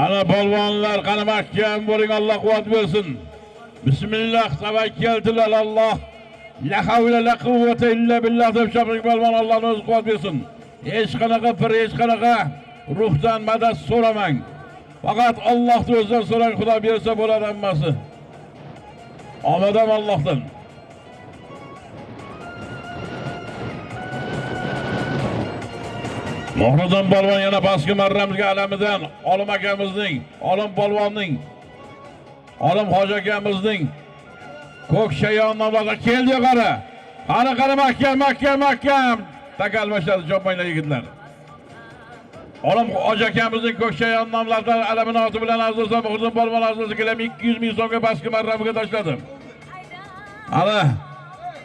Ana polvonlar, qani mahkam bo'ling, Alloh quvvat bersin. Bismillah, tavakkaltu alalloh. La havla la quvvata illa billah deb choping polvon, Allohning o'zi quvvat bersin. Hech qanaqa pir, hech qanaqa ruhdan madad so'ramang. Faqat Allohning o'zidan so'rang, Xudo bersa bo'ladi hammasi. Omadam Allohdan. Muhriddin polvon yana pastki marramizga alamidan Olim akamizning, Olim polvonning, Olim hoji akamizning ko'k shayon nomlari keldi yuqori. Qani qani mahkam, mahkam, mahkam. Taka almashadi chopmanglar yigitlar. Olim hoji akamizning ko'k shayon nomlaridan alamini oti bilan aziz do'stlar, Muhriddin polvon aziz do'stlar gilam 200 ming so'mga pastki marramiga tashladi. Ana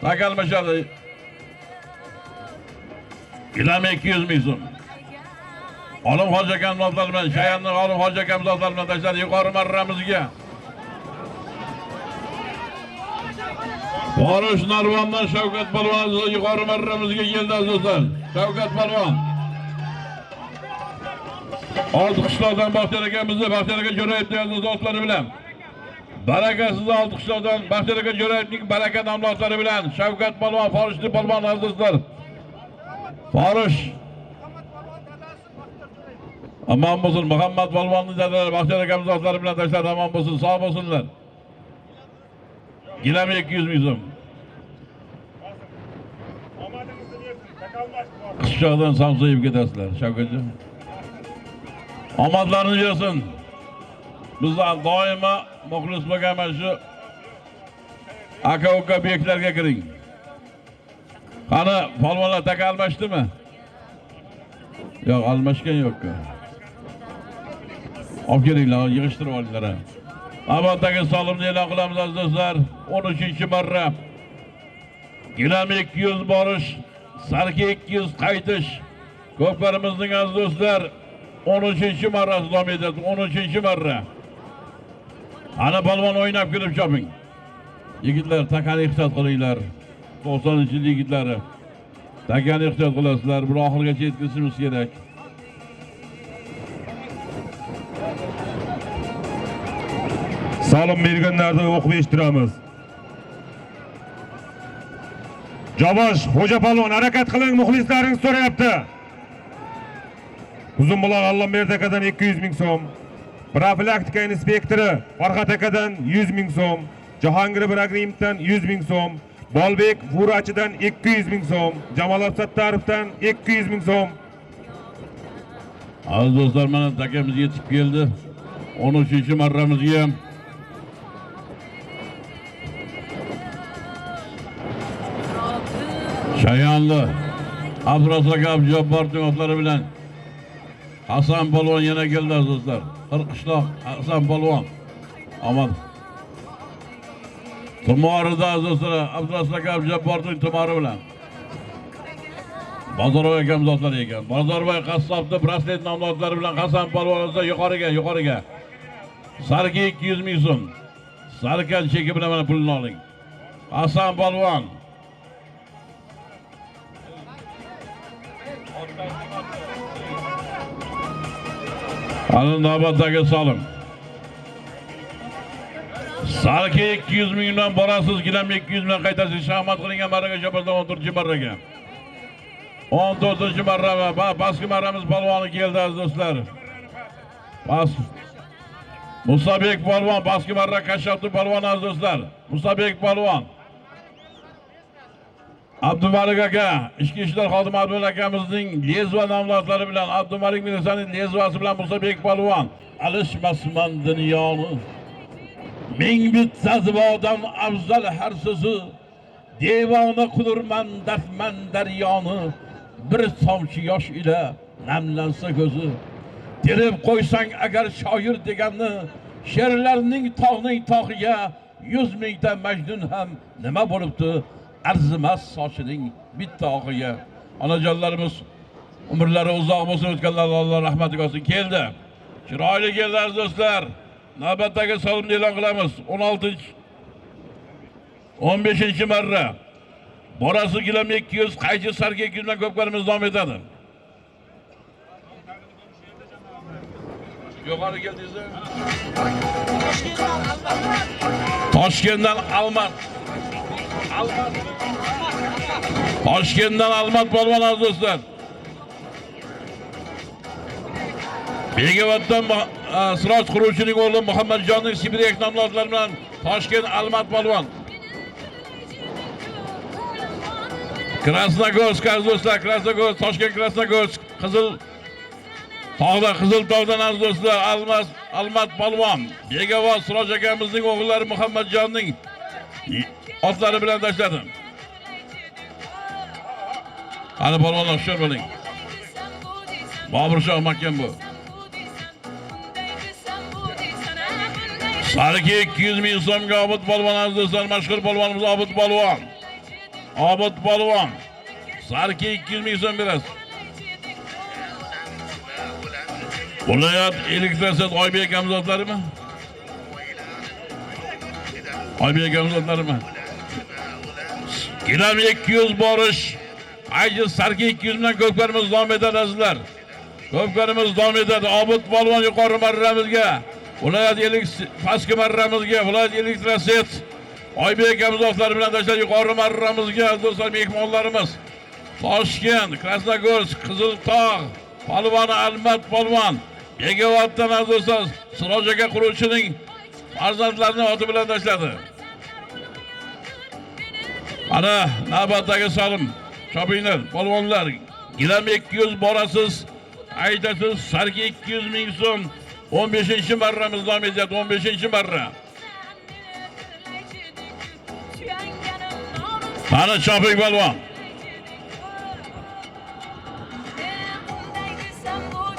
taka almashadi. Gilam 200 ming so'm. Olim hoji akam zotlari bilan, Shayanni Olim hoji akam zotlari bilan tashladi yuqori marramizga. Borish Narvondan Shavkat polvon yuqori marramizga keldi aziz do'stlar. Shavkat polvon. Olti qishloqdan Baxtiyor akamizni, Baxtiyor aka Jo'rayevning aziz do'stlari bilan. Barakasiz olti qishloqdan Baxtiyor aka Jo'rayevning baraka nomlari bilan Shavkat polvon, Forishli polvon aziz do'stlar. Forish Aman bo'lsin, Muhammad polvonning dadalari Baxtiyor akamiz do'stlari bilan tashladi, aman bo'lsin, sog' bo'lsinlar. Gilam 200 ming so'm. Qishloqdan samsa yeb ketasizlar, Shavkatjon. Omadlarini bersin. Bizlar doimo muxlis bo'lgan mana shu aka-uka beklarga kiring. Qani polvonlar taka almashdimi? Yo'q, almashgan yo'q. Olib kelinglar, yig'ishtirib olinglar. Navbatdagi solimni e'lon qilamiz aziz do'stlar. 13-marra. Gilam 200 borish, sarki 200 qaytish. Ko'plarimizning aziz do'stlar 13-marrasi davom etadi. 13-marra. Ana polvon o'ynab kirib choping. Yigitlar takani ehtiyot qilinglar. 90-yil yigitlari. Takani ehtiyot qilasizlar, bir oxirigacha yetkazishimiz kerak. Solim berganlarni o'qib eshittiramiz. Jobosh Xo'ja polvon harakat qiling, muxlislaringiz so'rayapti. Uzunbuloq Allamberdi akadan 200 ming so'm. Profilaktika inspektori Farhad akadan 100 ming so'm. Jahongir Ibragimovdan 100 ming so'm. Bolbek Furachidan 200 ming so'm. Jamol Sattarovdan 200 ming so'm. Aziz do'stlar, mana takamiz yetib keldi. 13-marramizga ham Shayonli Abdurazzoq Abdujabborovning otlari bilan Hasan polvon yana keldi aziz do'stlar. Qirqishloq Hasan polvon. Omad. Tumorida aziz do'stlar, Abdurazzoq Abdujabborovning tumori bilan. Bozorboy akam zotlari ekan. Bozorboy qassobni braslet nomli otlari bilan Hasan polvon esa yuqoriga, yuqoriga. Sarki 200 ming so'm. Sarkan cheki bilan mana pulni oling. Hasan polvon. Ana navbatdagi solim. Sarki 200 mingdan borasiz, gilam 200 mingdan qaytasiz. Shaxmat qilingan marraga chopasdan 14-marraga. 14-marra va pastki marramiz polvoni keldi aziz do'stlar. Pas Musabek polvon, pastki marra Kashshafti polvon aziz do'stlar. Musabek polvon. Abdumalik aka, ichki ishlar xodimi Abdumalik akamizning lezva nomzodlari bilan Abdumalik militsiyaning lezvasi bilan Musabek polvon. Alishmasman dunyoni. Ming bitta zibodan afzal har so'zi, devona qilurman dardman daryoni, bir tomchi yosh ila namlansa ko'zi. Terib qo'ysang agar shoir deganni, she'rlarning tog'ning tog'iga 100 mingta Majnun ham nima bo'libdi, arzimas sochining bitta og'iga. Onajonlarimiz umrlari uzoq bo'lsin, o'tganlar Alloh rahmatiga olsin. Keldi. Chiroyli keldi aziz do'stlar. Navbatdagi solimni e'lon qilamiz. 16 15-marra. Borasi gilam 200, qaychi sarga 200 dan ko'pkarimiz davom etadi. Yuqori keldingizmi? Toshkentdan Almat. Almat. Toshkentdan Almat polvon aziz do'stlar. Begavatdan Siroj quruvchining o'g'li Muhammadjonning Sibiryak nomzodlari bilan Toshkent Almat polvon. Krasnogorsk aziz do'stlar, Krasnogorsk, Toshkent Krasnogorsk, Qizil Tog'da, Qizil Tog'dan aziz do'stlar, Almat polvon. Begavot Siroj akamizning o'g'illari Muhammadjonning otlari bilan tashladi. Qani polvonlar, hushyor bo'ling. Bobur Shoh mahkam bu. Sarki 200 ming so'mga Obid polvon aziz do'stlar, mashhur polvonimiz Obid polvon. Obid polvon. Sarki 200 ming so'm berasiz. Viloyat elektrosat Oybek akamizotlarimi? Oybek akamizotlarimi? Gilam 200 borish. Ayji Sarki 200 bilan ko'pkarimiz davom etadi azizlar. Ko'pkarimiz davom etadi. Obid polvon yuqori marramizga, viloyat pastki marramizga, viloyat elektroset Oybek akamizotlar bilan tashlab yuqori marramizga do'stlar mehmonlarimiz. Toshkent, Krasnogorsk, Qizil Tog' polvoni Almat polvon. Begavatdan aziz do'stlar Siroj aka quruvchining farzandlarini oti bilan tashladi. Ana navbatdagi solim. Chopinglar, polvonlar. Gilam 200 borasiz, aytasiz, sarki 200 ming so'm. 15-marramiz davom etyapti, 15-marra. Mana choping polvon.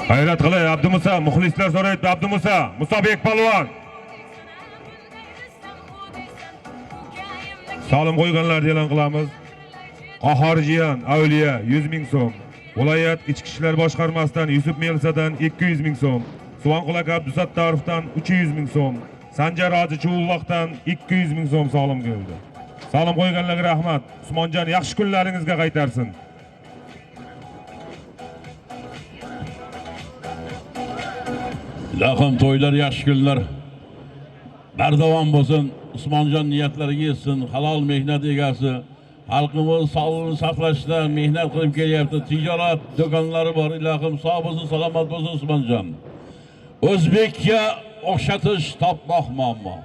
Hayrat qilay Abdumusa, muxlislar so'rayapti Abdumusa, Musabek polvon. Solim qo'yganlarni e'lon qilamiz. Qahhor Jiyan Avliya 100 ming so'm. Viloyat Ichki ishlar boshqarmasidan Yusuf Melsadan 200 ming so'm. Suvonqul aka Abdusattorovdan 300 ming so'm. Sanjar Hoji Chuvulloqdan 200 ming so'm solim keldi. Solim qo'yganlarga rahmat. Usmonjon yaxshi kunlaringizga qaytarsin. Ilohim to'ylar yaxshi kunlar bardavom bo'lsin. Usmonjon niyatlariga yetsin, halol mehnat egasi. Xalqimiz sog'lig'ini saqlashda mehnat qilib kelyapti. Tijorat do'konlari bor. Ilohim sog' bo'lsin, salomat bo'lsin Usmonjon. O'zbekka o'xshatish topmoq muammo.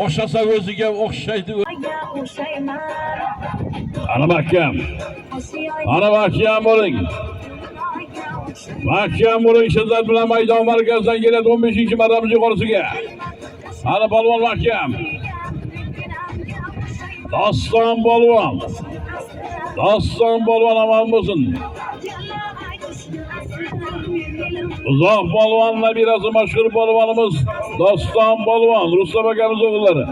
O'xshasa o'ziga o'xshaydi. Ana mahkam. Ana mahkam bo'ling. Mahkam bo'ling, shiddat bilan maydon markazidan keladi 15-marramiz yuqorisiga. Ana polvon mahkam. Doston polvon. Doston polvon omon bo'lsin. Uzoq polvon nabirasi mashhur polvonimiz Doston polvon, Rustam akamiz o'g'illari.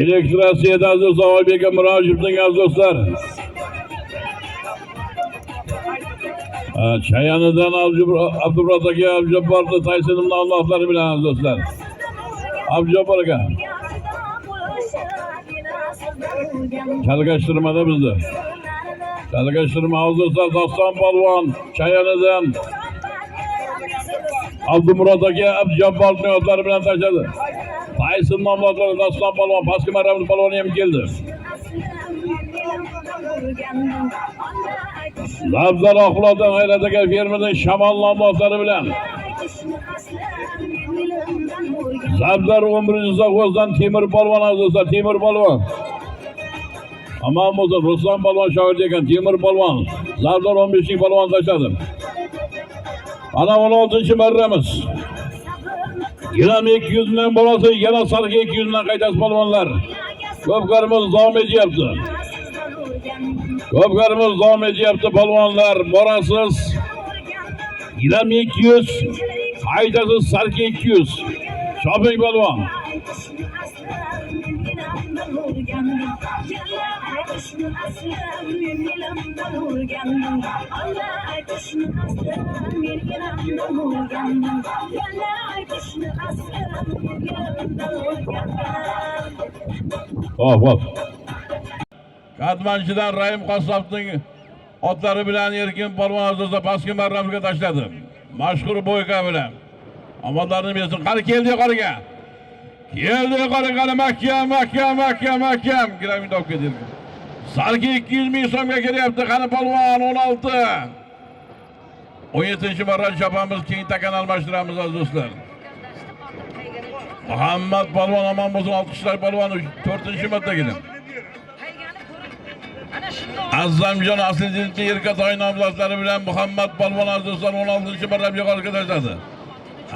Elektrosiyada aziz Oybek Mirojevning aziz do'stlar. Chayanidan Abdurrahmon aka, Abdujabborni Taysinimni Allohlar bilan aziz do'stlar. Abdujabbor aka. Chalgashtirmada bizni. Chalkashtirma do'stlar, Doston polvon Chayanidan Abdumurod aka Abdujabborovning otlari bilan tashladi. Tayson nomli otlari Doston polvon, pastki marramiz polvoni ham keldi. Labzar Oqbuloqdan G'ayrat aka fermerning Shamol nomli otlari bilan. Zabzar 11-sovxozdan Temir polvon do'stlar, Temir polvon. Aman bo'lsin, Ruslan polvon shogird ekan, Temir polvon. Zabzar 15 polvon tashladi. Ana 16-marramiz. Gilam 200 dan bolasi, yana sarga 200 dan qaytasiz polvonlar. Ko'pkarimiz davom etyapti. Ko'pkarimiz davom etyapti polvonlar. Borasiz. Gilam 200, qaytasiz sarga 200. Choping polvon. Hop hop. Katmanchidan Rahim Qassobning otlari bilan Erkin polvon o'zida pastki marramga tashladi. Mashhur boyka bilan. Omadlarini bersin. Qani keldi yuqoriga. Keldi yuqori, qani mahkam, mahkam, mahkam, mahkam. Gilamni topib ketdi. Sarki 200 ming so'mga kelyapti. Qani polvon 16. 17-marra chopamiz, keyin takan almashtiramiz aziz do'stlar. Muhammad polvon omon bo'lsin, olqishlar polvon 4-marta keldi. Azamjon Asliddinning Erkatoy nomzodlari bilan Muhammad polvon aziz do'stlar 16-marra yuqoriga tashladi.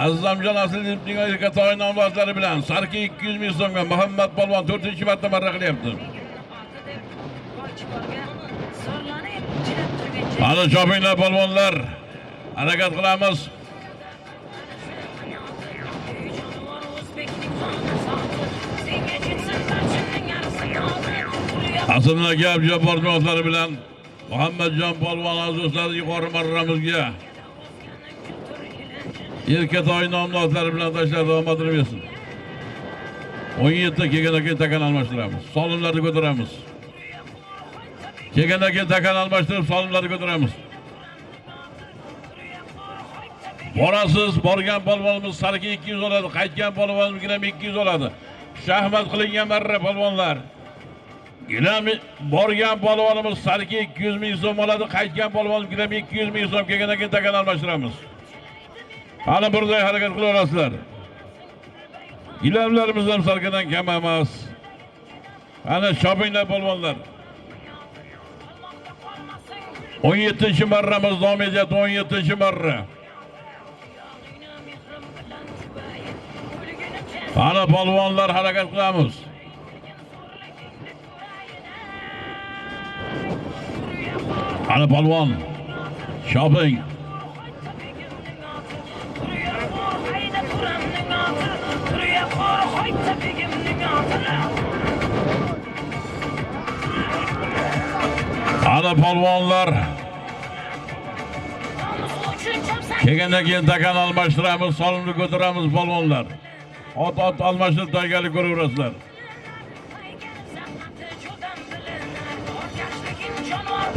Azamjon Asliddinning Erkatoy nomzodlari bilan Sarki 200 ming so'mga Muhammad polvon 4-marta marra qilyapti. Ana chopinglar polvonlar. Harakat qilamiz. Aslida aka Abdujabbor otlari bilan Muhammadjon polvon aziz do'stlar yuqori marramizga Erkatoy nomli otlari bilan tashladi, omadini bersin. 17 kelgandan keyin takan almashtiramiz. Solimlarni ko'taramiz. Kelgandan keyin takan almashtirib solimlarni ko'taramiz. Borasiz, borgan polvonimiz sarki 200 oladi, qaytgan polvonimiz gilam 200 oladi. Shahmat qilingan marra polvonlar. Gilam borgan polvonimiz sarki 200 ming so'm oladi, qaytgan polvonimiz gilam 200 ming so'm. Kelgandan keyin takan almashtiramiz. Ana birday harakat qilaverasizlar. Gilamlarimiz ham sarkadan kam emas. Ana chopinglar polvonlar. 17-marramiz davom etyapti, 17-marra. Ana polvonlar harakat qilamiz. Ana polvon. Choping. Ana polvonlar. Kelgandan keyin takan almashtiramiz, solimni ko'taramiz polvonlar. Ot almashtirib tayyorgarlik ko'raverasizlar.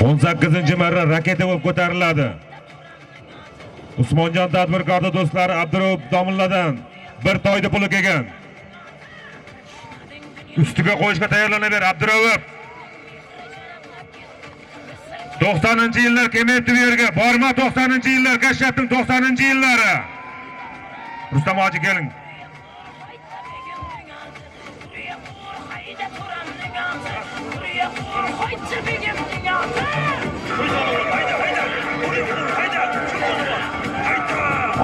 18-marra raketa bo'lib ko'tariladi. Usmonjon tadbirkorning do'stlari Abdurauf domladan bir toyda puli kelgan. Ustiga qo'yishga tayyorlanaver Abdurauf. 90-yillar kelmayapti bu yerga. Borma 90-yillar, Kashshafning 90-yillari. Rustam hoji keling.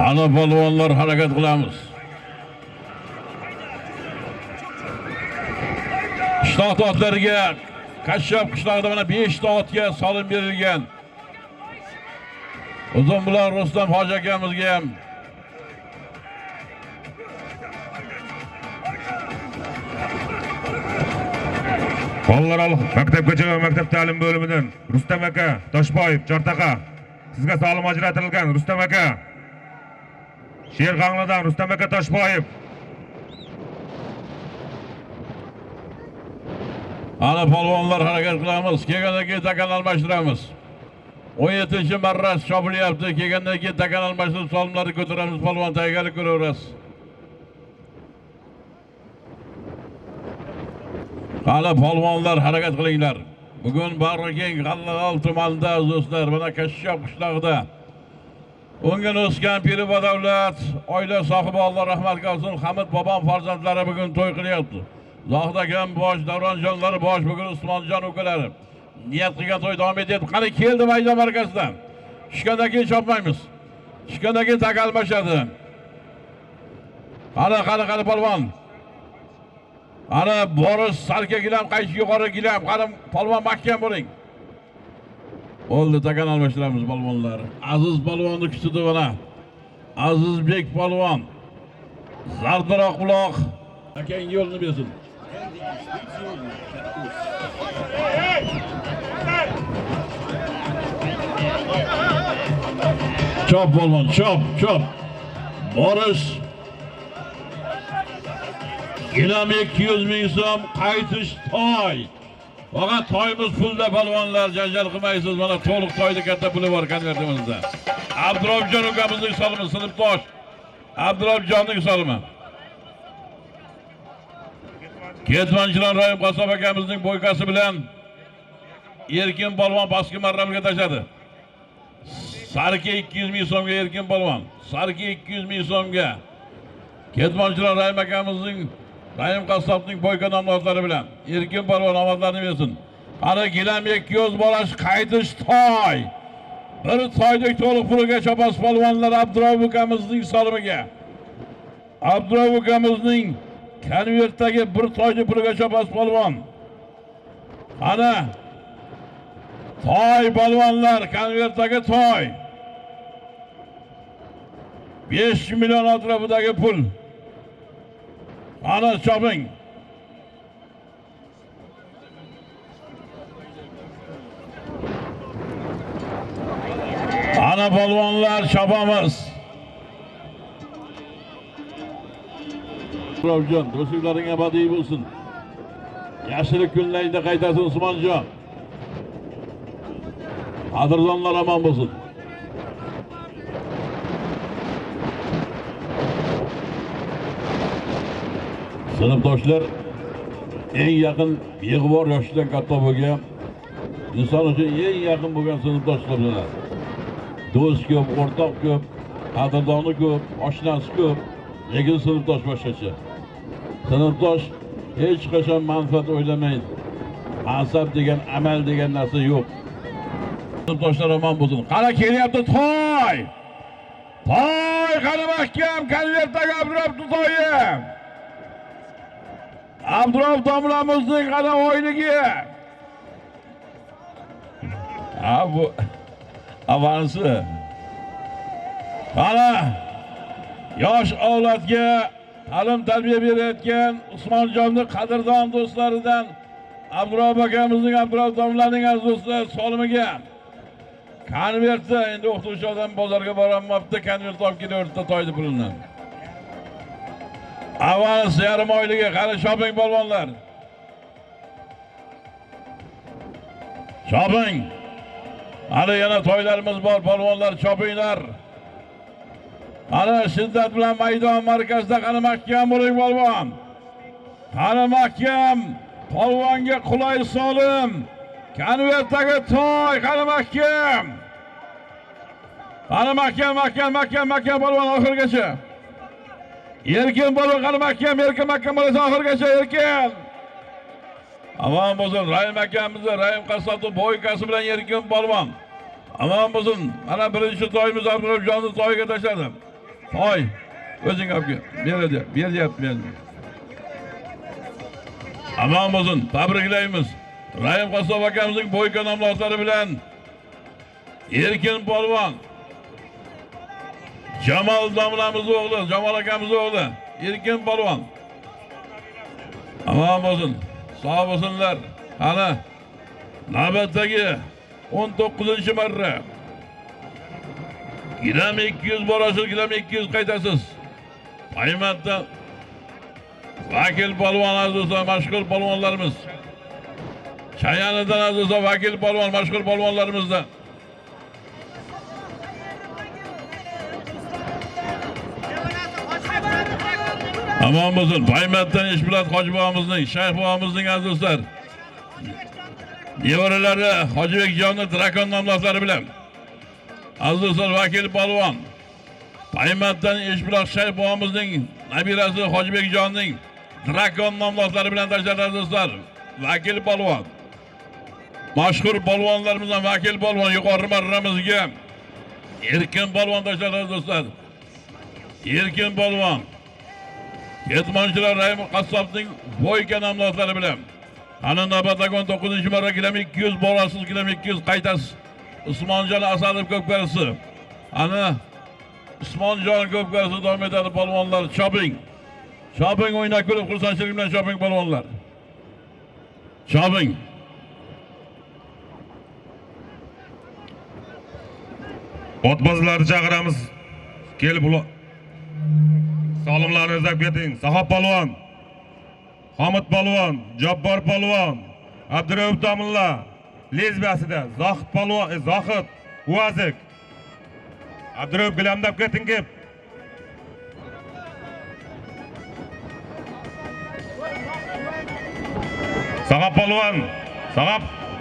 Ana polvonlar harakat qilamiz. Qishloq otlariga Kashshaf qishlog'ida mana 5 ta otga solim berilgan. Uzun bilan Rustam hoji akamizga ham Bolalar maktabgacha va maktab ta'lim bo'limidan Rustam aka Toshboyev Chortaqa, sizga solim ajratilgan Rustam aka. Sherg'anglidan Rustam aka Toshboyev. Ana polvonlar harakat qilamiz. Kelgandan keyin takan almashtiramiz. 17-marra chopilyapti. Kelgandan keyin takan almashtirib solimlarni ko'taramiz. Polvon tayyorgarlik ko'raverasiz. Qani polvonlar harakat qilinglar. Bugun Bag'rikeng G'allag'al tumanida do'stlar, mana Kashshob qishlog'ida o'ngin o'sgan piri badavlat oila sohibi Alloh rahmat qilsin Hamid bobom farzandlari bugun to'y qilyapti. Zohid akam bosh, Davronjonlari bosh, bugun Usmonjon ukalari niyat qilgan to'y davom etyapti. Qani keldi maydon markazidan. Tushgandan keyin chopmaymiz. Tushgandan keyin taka almashadi. Qani, qani, qani polvon. Qani borish sarka gilam, qaytish yuqori gilam. Qani polvon mahkam bo'ling. Bo'ldi, takan almashtiramiz polvonlar. Aziz polvonni kutdi mana. Azizbek polvon. Zardiroq buloq. Akang yo'lni bersin. Chop polvon, chop, chop. Borish gilam 200 ming so'm, qaytish toy. Faqat toyimiz pulda polvonlar, janjal qilmaysiz. Mana to'liq toyda katta puli bor konvertimizda. Abdurobjon ukamizning solimi, sinfdosh. Abdurobjonning solimi. Ketmonchilar Rahim Qassob akamizning bo'ykasi bilan Erkin polvon pastki marramga tashladi. Sarki 200 ming so'mga Erkin polvon. Sarki 200 ming so'mga. Ketmonchilar Rahim akamizning Rahim Qassobning boyka nomzodlari bilan Erkin polvon omadlarni bersin. Qani gilam 200 bolash qaytish toy. Bir toydek to'liq puliga chopasiz polvonlar Abdurov ukamizning solimiga. Abdurov ukamizning konvertdagi bir toylik puliga chopasiz polvon. Qani toy polvonlar, konvertdagi toy. 5 million atrofidagi pul. Qani choping. Ana polvonlar chopamiz. Abdurobjon, do'stliklaring abadiy bo'lsin. Yaxshilik kunlarida qaytasin Usmonjon. Qadrdonlar omon bo'lsin. Sinfdoshlar eng yaqin beg'ubor yoshdan katta bo'lgan inson uchun eng yaqin bo'lgan sinfdosh hisoblanadi. Do'st ko'p, o'rtoq ko'p, qadrdoni ko'p, oshnasi ko'p, lekin sinfdosh boshqacha. Sinfdosh hech qachon manfaat o'ylamaydi. Mansab degan, amal degan narsa yo'q. Sinfdoshlar omon bo'lsin. Qara kelyapti toy. Toy qani mahkam konvertdagi Abdurab to'yi. Abdurab domlamizning qani oyligi. Ha bu avansi. Qani yosh avlodga ta'lim tarbiya berayotgan Usmonjonning qadrdon do'stlaridan Abdurab akamizning, Abdurab domlaning aziz do'stlar solimiga konvertda endi o'qituvchi odam bozorga borolmabdi, konvert olib kelaverdi toyni pulini. Avans yarim oyligi, qani shopping polvonlar. Shopping. Hali yana toylarimiz bor, polvonlar chopinglar. Qani shiddat bilan maydon markazida qani mahkam bo'ling polvon. Qani mahkam polvonga qulay solim. Konvertdagi toy qani mahkam. Qani mahkam, mahkam, mahkam, mahkam polvon oxirigacha. Erkin polvon qani mahkam, erkin mahkam bo'lsa oxirigacha erkin. Aman bo'lsin Rahim akamizni, Rahim Qassobning bo'ykasi bilan Erkin polvon. Aman bo'lsin. Mana birinchi toyimiz Abdurobjonni toyiga tashladi. Toy o'zing olib kel. Beradi, beryapti berdi. Aman bo'lsin, tabriklaymiz. Rahim Qassob akamizning bo'yka nomzodlari bilan Erkin polvon. Jamol domlamiz o'g'li, Jamol akamiz o'g'li, Erkin polvon. Aman bo'lsin. Sog' bo'lsinlar. Qani navbatdagi 19-marra. Gilam 200 borasiz, gilam 200 qaytasiz. Paymatda vakil polvon aziz do'stlar, mashhur polvonlarimiz. Chayanidan aziz do'stlar Vakil polvon, mashhur polvonlarimizdan. Aman bo'lsin. Paymatdan Eshbulat hoji bobomizning, Shayx bobomizning aziz do'stlar nevaralari Hojibekjonni Drakon nomlari bilan. Aziz do'stlar Vakil polvon. Paymatdan Eshbulat Shayx bobomizning nabirasi Hojibekjonning Drakon nomlari bilan tashladi aziz do'stlar. Vakil polvon. Mashhur polvonlarimizdan Vakil polvon yuqori marramizga Erkin polvon tashladi aziz do'stlar. Erkin polvon. Ketmonchilar Rahim Qassobning Boyka nomlari bilan. Ana navbatdagi 19-marra gilam 200 borasiz, gilam 200 qaytasiz. Usmonjon Asadov ko'pkarisi. Ana Usmonjon ko'pkarisi davom etadi polvonlar. Choping. Choping, o'ynab kulib, xursandchilik bilan choping polvonlar. Choping. Otbozlarni chaqiramiz. Kelib solimlarni izlab keting. Sahob polvon, Hamid polvon, Jabbor polvon, Abdurauf domilla lezbiyasida Zohid polvon, Zohid Uazik. Abdurauf gilamdab keting kelib. Sahob polvon,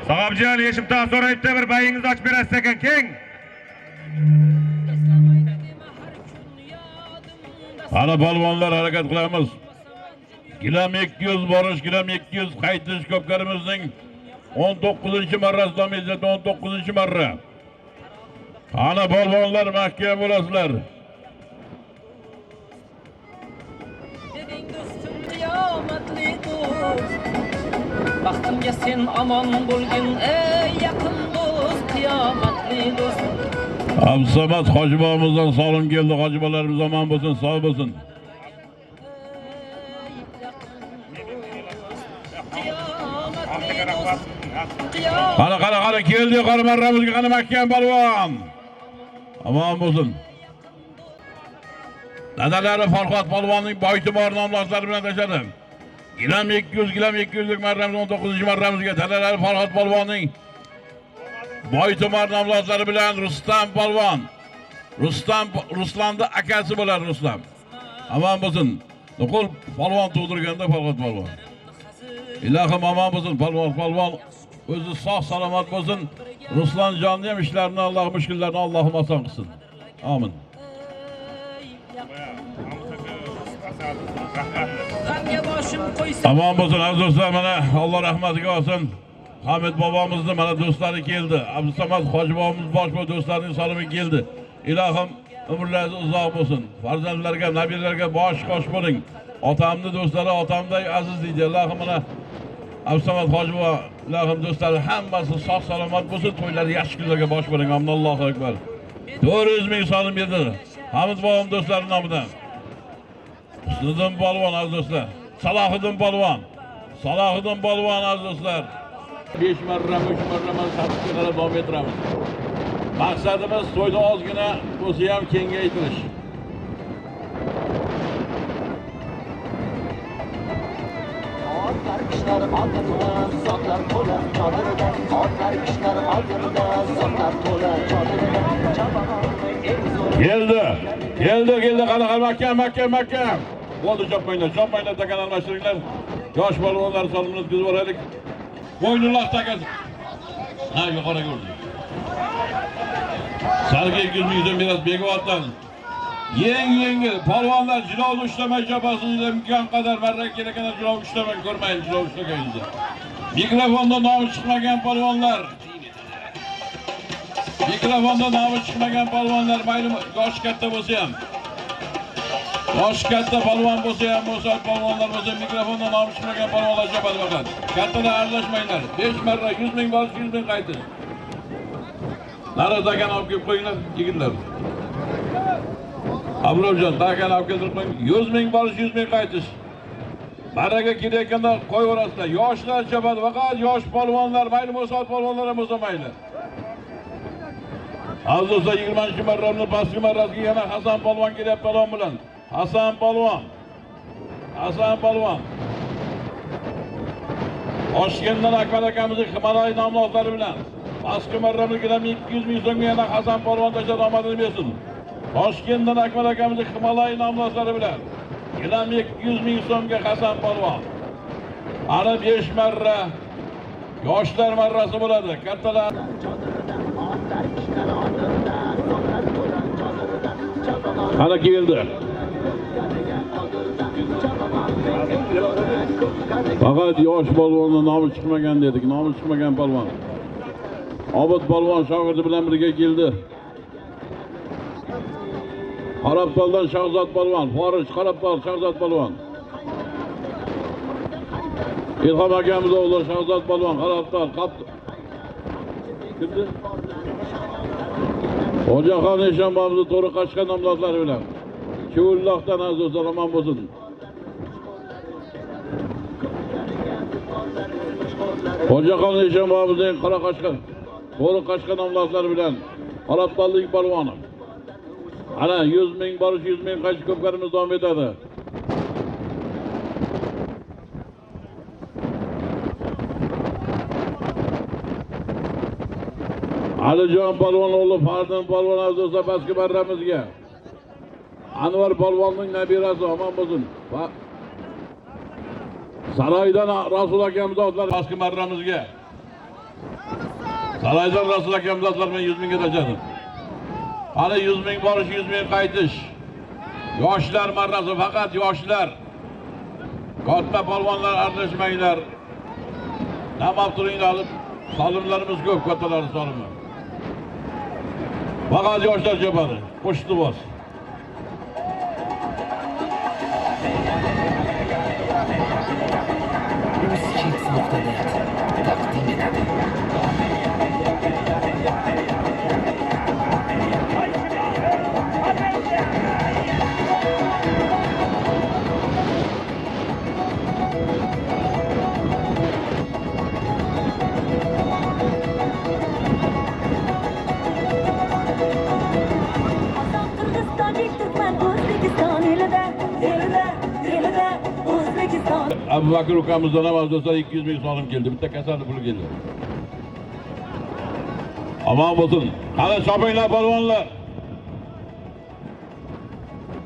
Sahobjon Eshimton so'rayibdi, bir bayingizni ochib berasiz ekan, keng. Ana polvonlar harakat qilamiz. Gilam 200 borish, gilam 200 qaytish ko'pkarimizning 19-marrasi davom etadi, 19-marra. Ana polvonlar mahkam bo'lasizlar. Deding do'stim qiyomatli do'st, baxtimga sen omon bo'lgin ey yaqin do'st, qiyomatli do'st. Abdusamad hoji bobomizdan solim keldi. Hoji bobolarimiz omon bo'lsin, sog' bo'lsin. Qara, qara, qara, keldi yuqori marramizga, qani mahkam polvon. Omon bo'lsin. Dadalari Farhod polvonning Boytumor nomlari bilan tashladi. Gilam 200, gilam 200lik marramiz 19-marramizga dadalari Farhod polvonning Boytumor nomlari bilan Rustam polvon. Ruslanning akasi bo'ladi Rustam. Omon bo'lsin. Nuqul polvon tug'dirganda Farhod polvon. Ilohim omon bo'lsin polvon o'zi sog' salomat bo'lsin. Ruslan jonni ham ishlarini Alloh mushkullarini Allohim oson qilsin. Amin. Omon bo'lsin aziz do'stlar, mana Alloh rahmatiga olsin. Hamid bobomizni mana do'stlari keldi. Abdusamad hoji bobomiz bosh bu do'stlarining salomi keldi. Ilohim umrlaringiz uzoq bo'lsin. Farzandlarga, nabiralarga bosh qo'sh bo'ling. Otamni do'stlari otamday aziz deydi. Ilohim mana Abdusamad hoji bobo, ilohim do'stlari hammasi sog' salomat bo'lsin, to'ylari yaxshi kunlarga bosh bo'ling. Amin. Allohu akbar. 400 ming solim berdi. Hamid bobom do'stlari nomidan. Husniddin polvon aziz do'stlar. Salohiddin polvon. Salohiddin polvon aziz do'stlar. 5 marra, 3 marra mana tartibga qarab davom ettiramiz. Maqsadimiz to'yda ozgina bo'lsa ham kengaytirish. Otlar kishnar odirda, zotlar to'la chodirda. Otlar kishnar odirda, zotlar to'la chodirda. Chavanni eng zo'r. Keldi. Keldi, keldi, qani qani mahkam, mahkam, mahkam. Bo'ldi, chopmanglar, chopmanglar, takan almashtiringlar. Yosh polvonlar solimini o'tkazib yuboraylik. Bo'ynulloh takasi. Ha, yuqoriga urdi. Sarga 200 ming so'm berasiz Bekoboddan. Yengil polvonlar jilovni ushlamay chopasiz, imkon qadar marraga kerakdan jilov ushlamay ko'rmaydi, jilov ushlaganingizda. Mikrofonda nomi chiqmagan polvonlar. Mikrofonda nomi chiqmagan polvonlar, mayli yoshi katta bo'lsa ham. Yoshi katta polvon bo'lsa ham, bo'lsa polvonlar bo'lsa, mikrofonda nomi chiqmagan polvonlar chopadi faqat. Kattalar aralashmanglar. 5 marra 100 ming borish, 100 ming qaytish. Nari takani olib kelib qo'yinglar, yigitlar. Abrorjon, takani olib keltirib qo'ying. 100 ming borish, 100 ming qaytish. Marraga kelayotganda qo'yaverasizlar. Yoshlar chopadi, faqat yosh polvonlar, mayli bo'lsa, polvonlar ham bo'lsa mayli. Aziz do'stlar, 20-marramni pastki marrasiga yana Hasan polvon kelyapti palon bilan. Hasan polvon. Hasan polvon. Toshkentdan Akbar akamizning Himolay nomlari bilan pastki marramizga 200 ming so'mga yana Hasan polvon tashladi, omadini bersin. Toshkentdan Akbar akamizning Himolay nomlari bilan yana 200 ming so'mga Hasan polvon. Ana 5 marra yoshlar marrasi bo'ladi. Kattalar ana keldi. Faqat yosh polvonning nomi chiqmagan dedik. Nomi chiqmagan polvon. Obid polvon shogirdi bilan birga keldi. Qarabtoldan Shahzod polvon, Forish Qarabtol Shahzod polvon. Ilhom akamiz o'g'li Shahzod polvon Qarabtol qap. Kimdi? Xo'jaxon Eshonbobomizni to'g'ri qashqa nomzodlari bilan. Chuvulloqdan aziz do'stlar, omon bo'lsin. Xo'jaxon Eshonbobomizning qora qashqa, to'g'ri qashqa nomzodlari bilan Qarabtollik polvoni. Ana 100 ming borish, 100 ming qaytish ko'pkarimiz davom etadi. Alijon polvon o'g'li Fardin polvon aziz do'stlar pastki marramizga. Anvar polvonning nabirasi, omon bo'lsin. Saroydan Rasul akamiz otlar pastki marramizga. Saroydan Rasul akamiz otlar men 100 mingga tashladim. Hali 100 ming borish, 100 ming qaytish. Yoshlar marrasi, faqat yoshlar. Katta polvonlar aralashmanglar. Namab turinglar, olib solimlarimiz ko'p, kattalar solimi. Faqat yoshlar chopadi. Qo'shni bos. Uzkids.net taqdim etadi. Abu Bakr ukamizdan ham aziz do'stlar 200 ming so'm keldi. Bitta kasallik puli keldi. Omon bo'lsin. Qani chopinglar polvonlar.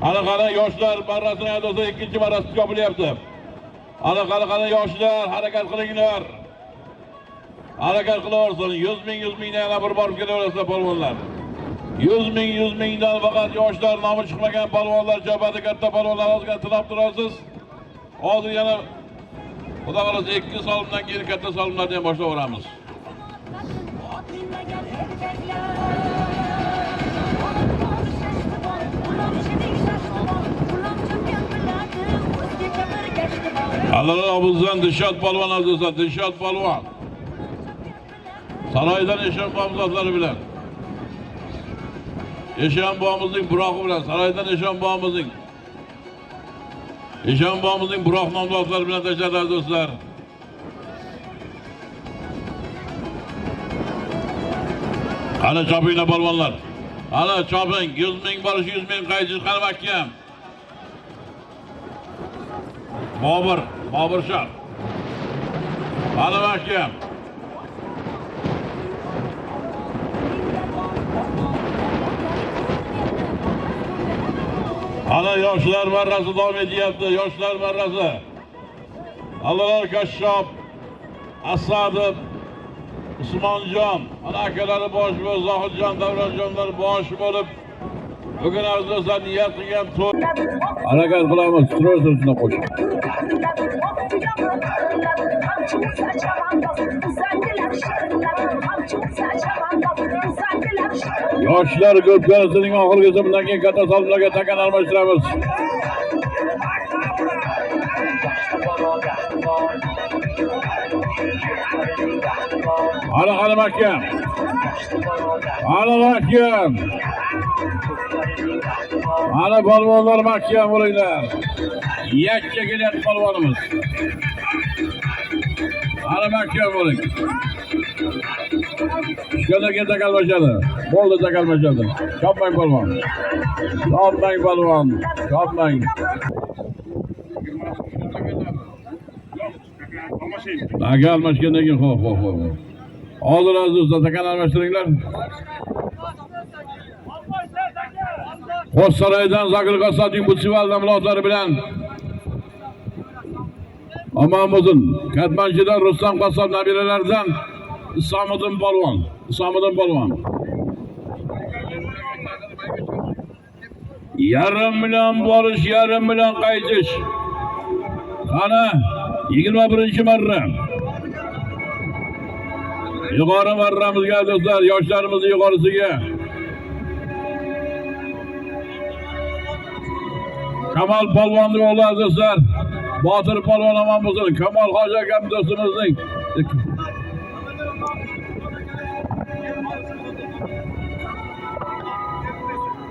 Qani qani yoshlar marrasini aziz do'stlar ikkinchi marrasi chopilyapti. Qani qani qani yoshlar harakat qilinglar. Harakat qilaversin. 100 ming 100 mingdan yana bir borib kelaverasizlar polvonlar. 100 ming 100 mingdan faqat yoshlar, nomi chiqmagan polvonlar chopadi. Katta polvonlar ozgina tilab turasiz. Hozir yana Xudo xolasa 2 solimdan keyin katta solimlarni ham boshlayveramiz. Alloh obuzdan Dilshod polvon aziz do'stlar, Dilshod polvon. Saroydan Eshon bomzodlari bilan. Eshon bomizning burog'i bilan, saroydan Eshon bomizning Eshon bomizning buroq nomzodlari bilan tashladi aziz do'stlar. Qani chopinglar polvonlar. Ana choping, 100 ming borish, 100 ming qaytish, qani mahkam. Bobur, Bobur Shoh. Qani mahkam. Ana yoshlar marrasi davom etyapti, yoshlar marrasi. Alloh Kashshob, Asadov, Usmonjon, ana akalari bosh bo'lib, Zohidjon, Davronjonlar bosh bo'lib, bugun aziz do'stlar niyat qilgan to'y. Harakat qilamiz, turaversin shunda qo'shib. Yoshlar ko'pkarisining oxirgisi, bundan keyin katta solimlarga takan almashtiramiz. Ana qani mahkam. Ana mahkam. Ana polvonlar mahkam bo'linglar. Yakka kelyapti polvonimiz. Ana mahkam bo'ling. Shundan keyin takalmashadi. Bo'ldi, takalmashadi. Chopmang polvon. Chopmang polvon. Chopmang. Taka almashgandan keyin xo'p, xo'p, xo'p. Hozir aziz do'stlar, takani almashtiringlar. Qo'shsaroydan Zakir Qassobning Butsival nomlari bilan omon bo'lsin. Katmanchidan Rustam Qassob nabiralaridan Isomiddin polvon, Isomiddin polvon. 0,5 million borish, 0,5 million qaytish. Qani 21-marra. Yuqori marramizga do'stlar, yoshlarimizni yuqorisiga. Kamol polvonning o'g'li do'stlar. Botir polvon omon bo'lsin. Kamol hoji akam do'stimizning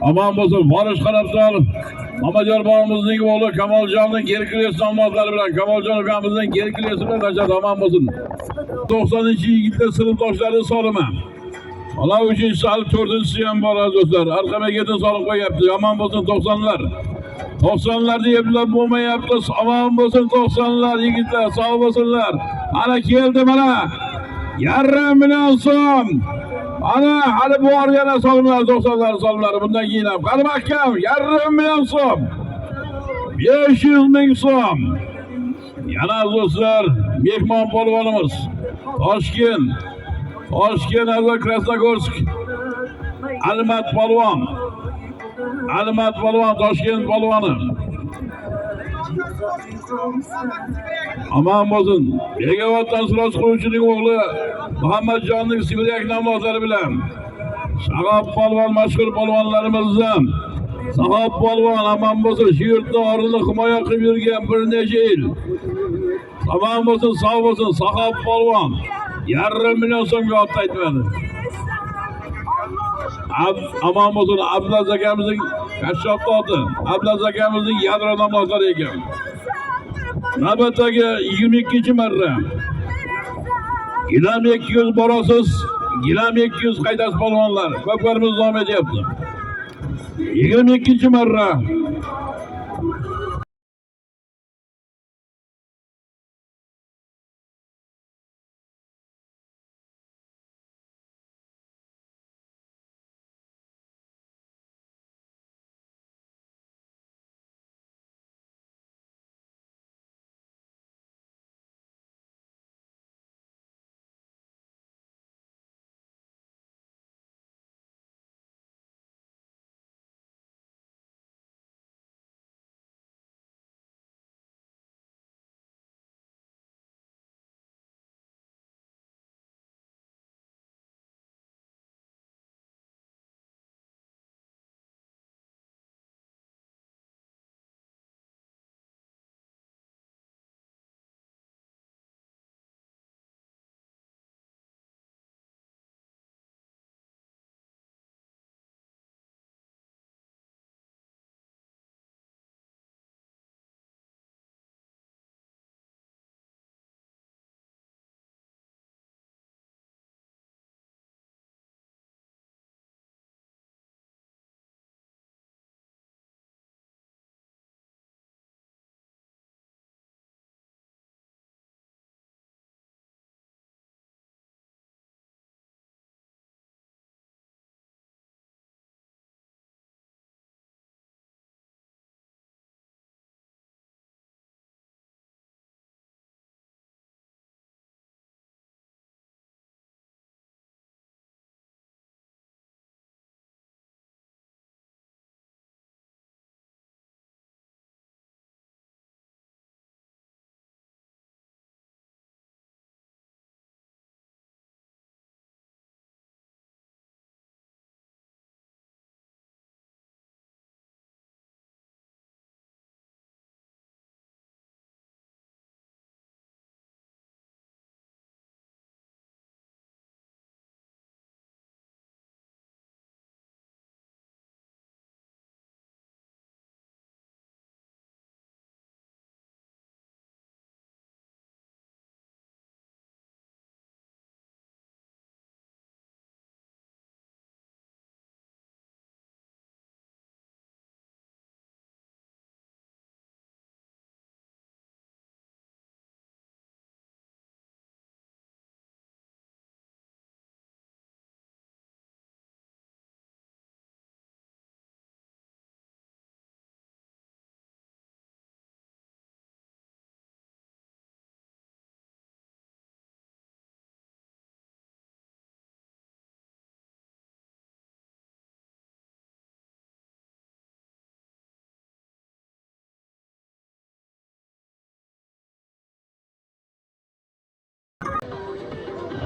omon bo'lsin. Borish qarabsol Mamadiyor bobomizning o'g'li Kamoljonning Gerkules nomzodlari bilan Kamoljon ukamizning Gerkulesi bilan tashadi, omon bo'lsin. 90-yigitlar sinfdoshlari solimi. Mana 3-chisi hali 4-chisi ham bor do'stlar. Arqamaga ketin solib qo'yapti. Omon bo'lsin 90lar. 90lar deyaptilar, bo'lmayapti. Omon bo'lsin 90lar yigitlar, sog' bo'lsinlar. Ana keldi mana. 0,5 million so'm. Ana hali bor yana solimlar, 90lar solimlari bundan keyin ham. Qani mahkam, 0,5 million so'm. 500 ming so'm. Yana do'stlar, mehmon polvonimiz Toshkent, Toshkent azza Krasnogorsk Almat polvon. Almat polvon, Toshkent polvoni. Omon bo'lsin. Begavotdan Siroj quruvchining o'g'li Muhammadjonning Sibiryak nomzodlari bilan Shahob polvon mashhur polvonlarimizdan Shahob polvon omon bo'lsin, shu yurtni orini himoya qilib yurgan bir necha yil. Omon bo'lsin, sog' bo'lsin Shahob polvon. 0,5 million so'mga ot aytmadi. Omon bo'lsin Abdulaziz akamizning Kashshobda oti, Abdulaziz akamizning yadro nomzodlari ekan. Navbatdagi 22-marra. Gilam 200 borasiz, gilam 200 qaytasiz polvonlar. Ko'plarimiz davom etyapti. 22-marra.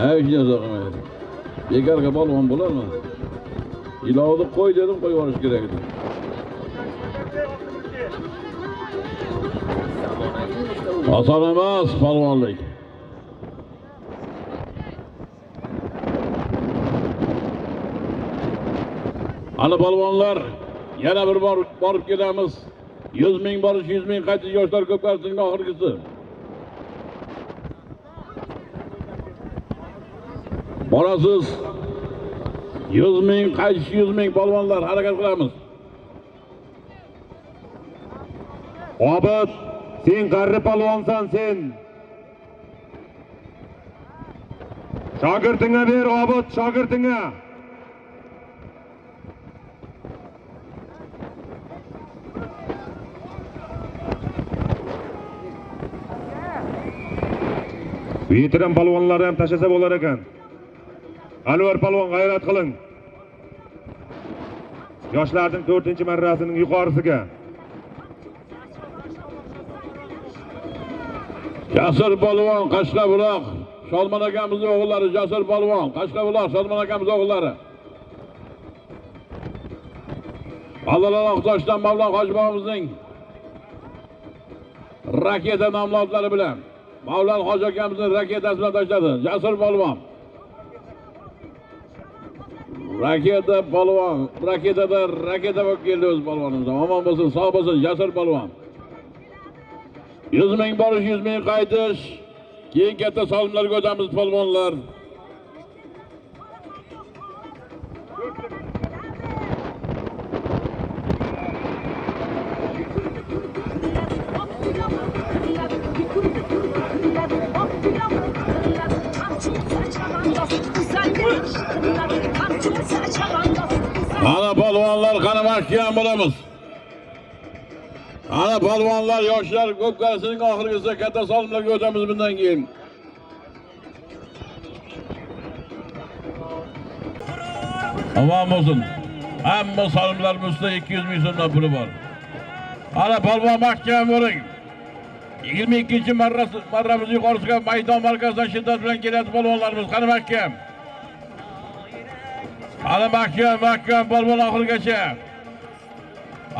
Hech narsa qilmaydi. Bekorga polvon bo'larmi? Ilovni qo'y dedim, qo'yib yuborish kerak edi. Oson emas polvonlik. Ana polvonlar, yana bir bor borib kelamiz. 100 ming borish, 100 ming qaytish yoshlar ko'pkarisining oxirgisi. Borasiz 100 ming qaytish, 100 ming polvonlar, harakat qilamiz. Obid, sen qarri polvonsan sen. Shogirdingga ber Obid, shogirdingga. Veteran polvonlarni ham tashlasa bo'lar ekan. Anvar polvon, g'ayrat qiling. Yoshlarning 4-marrasining yuqorisiga. Jasur polvon, Qashqabuloq, Sholmon akamizning o'g'illari Jasur polvon, Qashqabuloq, Sholmon akamizning o'g'illari. Alloh Oqtoshdan Mavlon hoji bobomizning raketa nomli otlari bilan Mavlon hoji akamizning raketasi bilan tashladi. Jasur polvon. Raketa polvon, raketada raketa bo'lib keldi o'z polvonimiz. Omon bo'lsin, sog' bo'lsin Jasur polvon. 100 ming borish, 100 ming qaytish. Keyin katta solimlarga o'tamiz polvonlar. Ana polvonlar, qani mahkam bo'lamiz. Ana polvonlar, yoshlar ko'pkarisining oxirgisi, katta solimlarga o'tamiz bundan keyin. Omon bo'lsin. Hamma solimlarimiz ustida 200 ming so'mdan puli bor. Ana polvon mahkam bo'ling. 22 marramiz yuqorisiga maydon markazidan shiddat bilan kelyapti polvonlarimiz. Qani mahkam. Ana mahkam, mahkam polvon oxirigacha.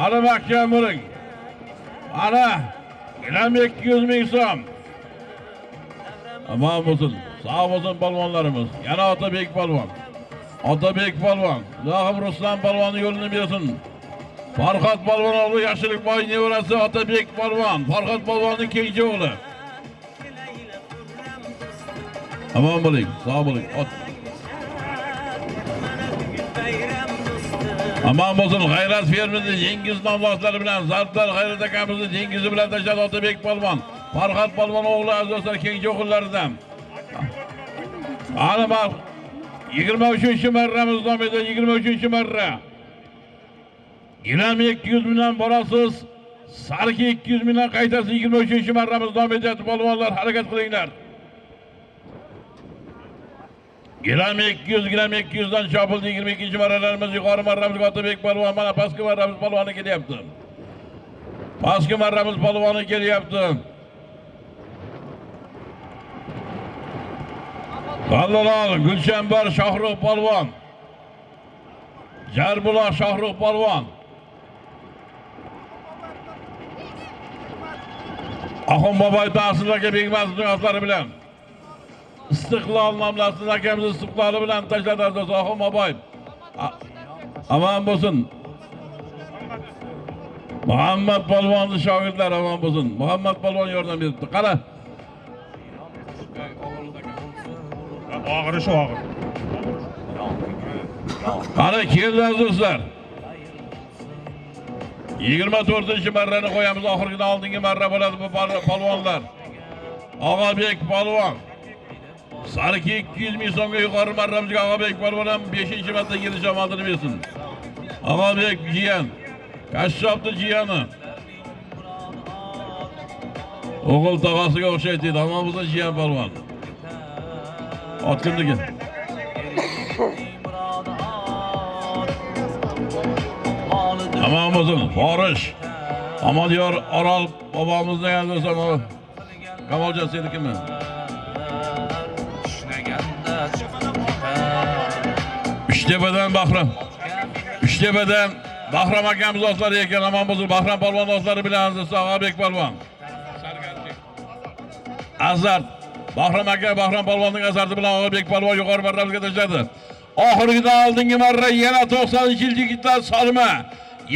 Ana mahkam bo'ling. Ana gilam 200 ming so'm. Omon bo'lsin, sog' bo'lsin polvonlarimiz. Yana Otabek polvon. Otabek polvon, Ilohim Ruslan polvonni yo'lini bersin. Farhod polvon o'g'li Yaxshilikboy nevarasi Otabek polvon, Farhod polvonning kenja o'g'li. Omon bo'ling, sog' bo'ling. Omon bo'lsin G'ayrat fermeri Dengiz nomlari bilan Zarbdor G'ayrat akamizni Dengizi bilan tashladi Otabek polvon. Farhod polvon o'g'li aziz do'stlar kenja o'g'illaridan. Ana bak 23 marramiz davom etadi, 23 marra. Gilam 200 mingdan borasiz, Sarki 200 mingdan qaytasiz, 23 marramiz davom etyapti polvonlar, harakat qilinglar. Gilam 200, gilam 200 dan chopildi 22 marralarimiz, yuqori marramizga Otabek polvon, mana pastki marramiz polvoni kelyapti. Pastki marramiz polvoni kelyapti. G'allolon, Gulshanbar Shohruh polvon. Jarbuloq Shohruh polvon. Axun boboy Asl aka Begmasovning otlari bilan Istiqlol nomli Asl akamiz Istiqloli bilan tashladi aziz Axun boboy. Omon bo'lsin. Muhammad polvonning shogirdlari omon bo'lsin. Muhammad polvon yordam beribdi. Qara. Og'iri shu og'ir. Qara keldi aziz do'stlar. 24 marrani qo'yamiz, oxirgidan oldingi marra bo'ladi bu polvonlar. Og'abek polvon. Sarki 200 ming so'mga yuqori marramizga Og'abek polvon ham 5 marta kelish omadini bersin. Og'abek jiyan, Kashshobni jiyani. O'g'il tog'asiga o'xshaydi deydi. Omon bo'lsin jiyan polvon. Ot kimniki? Aman bo'lsin, Forish. Amadiyor Orol bobomizni aziz do'stlar, Kamoljon senikimi? Uchtepadan Bahrom. Uchtepadan Bahrom akamiz otlari ekan, omon bo'lsin. Bahrom polvon otlari bilan aziz Og'abek polvon. Azart. Bahrom aka Bahrom polvonning azarti bilan Og'abek polvon yuqori marramizga tashladi. Oxirgidan oldingi marra yana 92-yigitlar solma.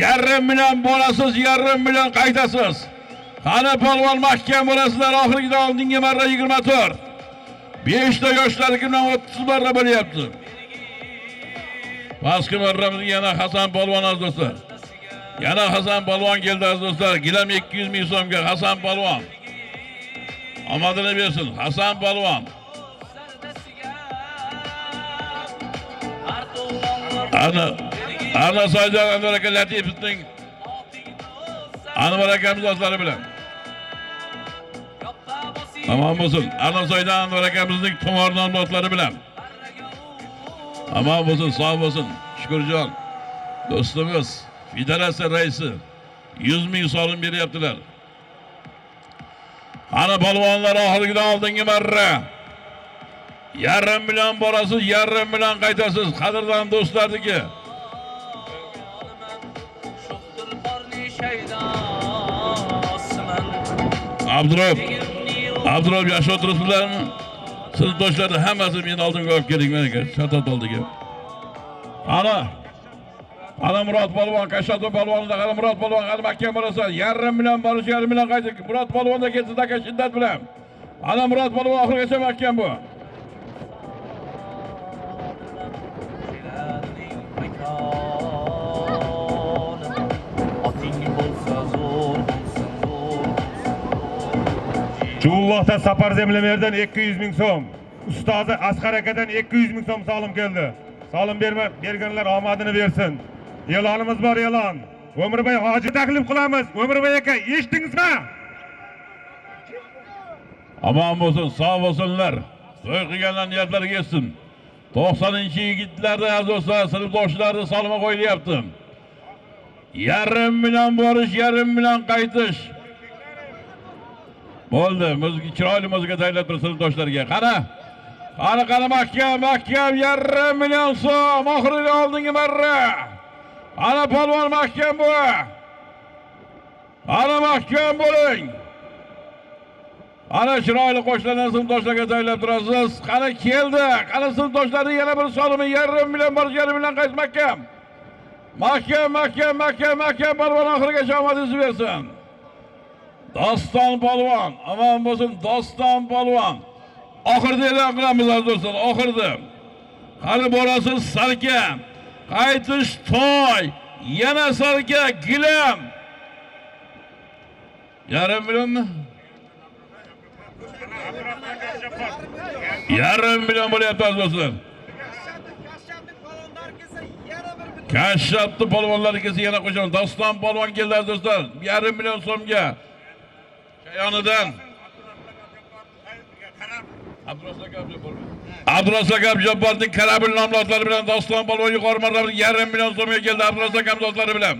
Yarim million bo'lasiz, yarim million qaytasiz. Qani polvon mahkam bo'lasizlar, oxirgidan oldingi marra 24. 5 ta yoshlarniki bilan 30 marra bo'lyapti. Pastki marramizga yana Hasan polvon aziz do'stlar. Yana Hasan polvon keldi aziz do'stlar. Gilam 200 ming so'mga Hasan polvon. Omadini bersin Hasan polvon. Ana Saydan Anvar aka Latipovning Anvar akamiz otlari bilan. Aman bo'lsin. Ana Saydan Anvar akamizning tumor nomli otlari bilan. Aman bo'lsin, sog' bo'lsin. Shukurjon do'stimiz, federatsiya raisi 100 ming so'm beryaptilar. Ana polvonlar oxirgidan oldingi marra. Yarim million borasiz, yarim million qaytasiz. Qadrdon do'stlarniki. Abdurov yaxshi o'tiribsizlarmi? Sinfdoshlarni hammasi meni oldimga olib keling mana aka, shatot oldiga. Ana Murod polvon, Kashshatov polvonida, qani Murod polvon, qani mahkam bo'lasan. Yarim million borish, yarim million qaytib. Murod polvonda ketdi aka shiddat bilan. Ana Murod polvon oxirigacha mahkam bu. Chuvulloqda Safar Zemlemerdan 200 ming so'm, ustozi Asqar akadan 200 ming so'm solim keldi. Solim berganlar omadini bersin. E'lonimiz bor, e'lon. O'mirbay hoji taklif qilamiz. O'mirbay aka, eshitdingizmi? Omon bo'lsin, sog' bo'lsinlar. To'y qilganlar niyatlariga yetsin. 90-yigitlarda aziz do'stlar, sinfdoshlarni solma qo'yilyapti. Yarim million borish, yarim million qaytish. Bo'ldi, muzika chiroyli muzika tayyorlab tur sinfdoshlarga. Qani. Qani qani mahkam, mahkam yarim million so'm oxirgi oldingi marra. Ana polvon mahkam bu. Ana mahkam bo'ling. Ana chiroyli qo'shlardan sinfdoshlarga tayyorlab turasiz. Qani keldi. Qani sinfdoshlarning yana bir solimi yarim million borish, yarim million qaytish mahkam. Mahkam, mahkam, mahkam, mahkam polvon oxirigacha omadingizni bersin. Doston polvon, omon bo'lsin Doston polvon. Oxirida e'lon qilamiz aziz do'stlar, oxirida. Qani borasiz sarka, qaytish to'y, yana sarka, gilam. Yarim millionmi? Yarim million bo'lyapti aziz do'stlar. Kashshatni polvonlar kelsa yana qo'shaman. Doston polvon keldi aziz do'stlar. Yarim million so'mga. Chayonidan Abdurazzaq Abjabborning Karabil nomli otlari bilan Doston polvon yuqori marraga yarim million so'mga keldi Abdurazzaq otlari bilan.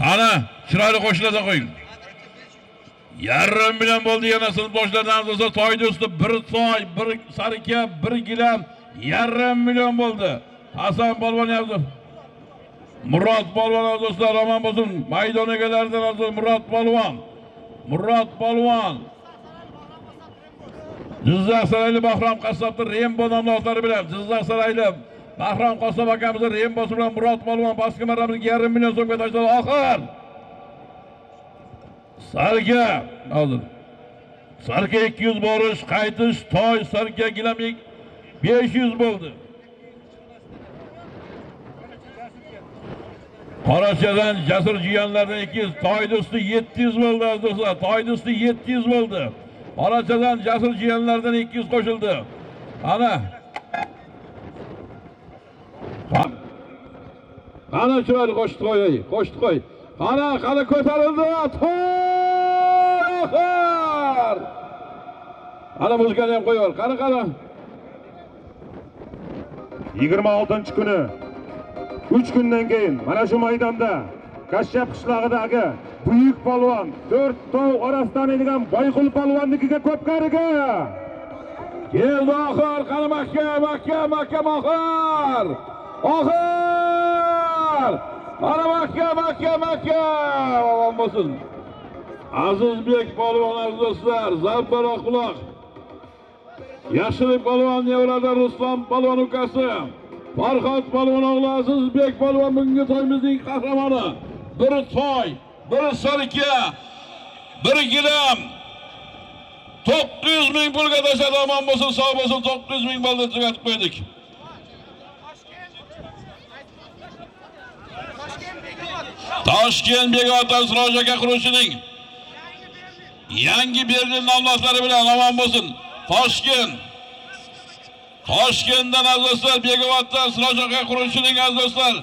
Qani, chiroyli qo'shiqlardan qo'ying. Yarim million bo'ldi yana sinfdoshlardan do'stlar, toyni usti bir toy, bir sarika, bir gilam, yarim million bo'ldi. Hasan polvon yozdi. Murod polvon do'stlar, omon bo'lsin. Maydon egalaridan do'stlar Murod polvon. Murod polvon. Jizzax sarayli Bahrom qassobning Rembo nomli otlari bilan Jizzax sarayli Bahrom qassob akamizning Rembosi bilan Murod polvon pastki marramizga yarim million so'mga tashladi. Oxir. Sarka hozir. Sarka 200 borish, qaytish, toy, sarka gilam 500 bo'ldi. Qorachadan Jasur jiyanlardan 200, toyni usti 700 bo'ldi aziz do'stlar. Toyni usti 700 bo'ldi. Qorachadan Jasur jiyanlardan 200 qo'shildi. Ana. Qani chiroyli qo'shib qo'y, qo'shib qo'y. Qani, qani ko'tarildi. To'y oxir. Ana muzikani ham qo'yib. Qani, qani. 26-kuni 3 kundan keyin mana shu maydonda Kashshap qishlog'idagi buyuk polvon 4 tog' orasidan edigan Boyqul polvonnikiga ko'pkariga keldi oxir. Qani mahkam, mahkam, mahkam oxir. Oxir! Mana mahkam, mahkam, mahkam! Omon bo'lsin. Azizbek polvon, aziz do'stlar, Zafar Oqbuloq. Yaxshilik polvon nevarada Ruslan polvon ukasi. Farhod polvon o'g'li Azizbek polvon bugungi to'yimizning qahramoni. Bir toy, bir sarka, bir gilam. 900 ming pulga tashladi, omon bo'lsin, sog' bo'lsin, 900 ming bo'ldi, tugatib qo'ydik. Toshkent Bekoboddan Siroj aka qurishining yangi Berlin nomlari bilan omon bo'lsin. Toshkent. Toshkentdan aziz do'stlar, Bekoboddan Siroj aka qurishining aziz do'stlar,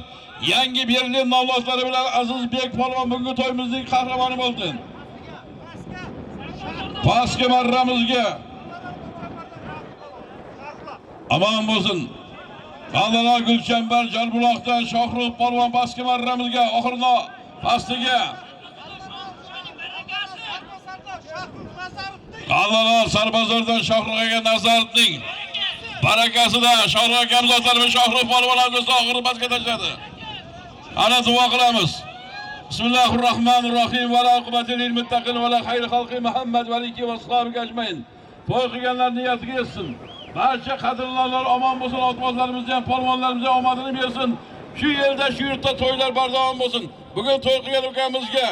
yangi Berlin nomlari bilan Azizbek polvon bugungi to'yimizning qahramoni bo'ldi. Pastki marramizga omon bo'lsin. G'allala Gulchambar Jalbuloqdan Shohrux polvon pastki marramizga, oxirgi pastiga. G'allala Sarbozordan Shohrux aka Nazarovning barakasida Shohrux akamiz otlarimiz Shohrux polvon oxirgi pastga tashladi. Ana duo qilamiz. Bismillahirrahmanirrahim. Va la uqbati lil muttaqin va la xayri xalqi Muhammad va alihi va ashabihi ajmain. To'y qilganlar niyatiga yetsin. Barcha qadrlonlar omon bo'lsin, otbozlarimizni ham, polvonlarimizni ham omadini bersin. Shu yerda, shu yurtda to'ylar bardavom bo'lsin. Bugun to'y qilgan ukamizga,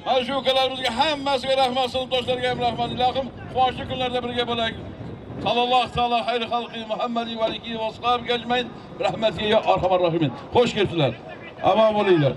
mana shu ukalarimizga hammasiga rahmat, sinfdoshlarga ham rahmat. Ilohim, quvonchli kunlarda birga bo'laylik. Sallallohu taolo xayri xalqi Muhammad va alihi va ashabihi ajmain. Rahmatiga ya arhamar rohimin. Xush kelibsizlar. Omon bo'linglar.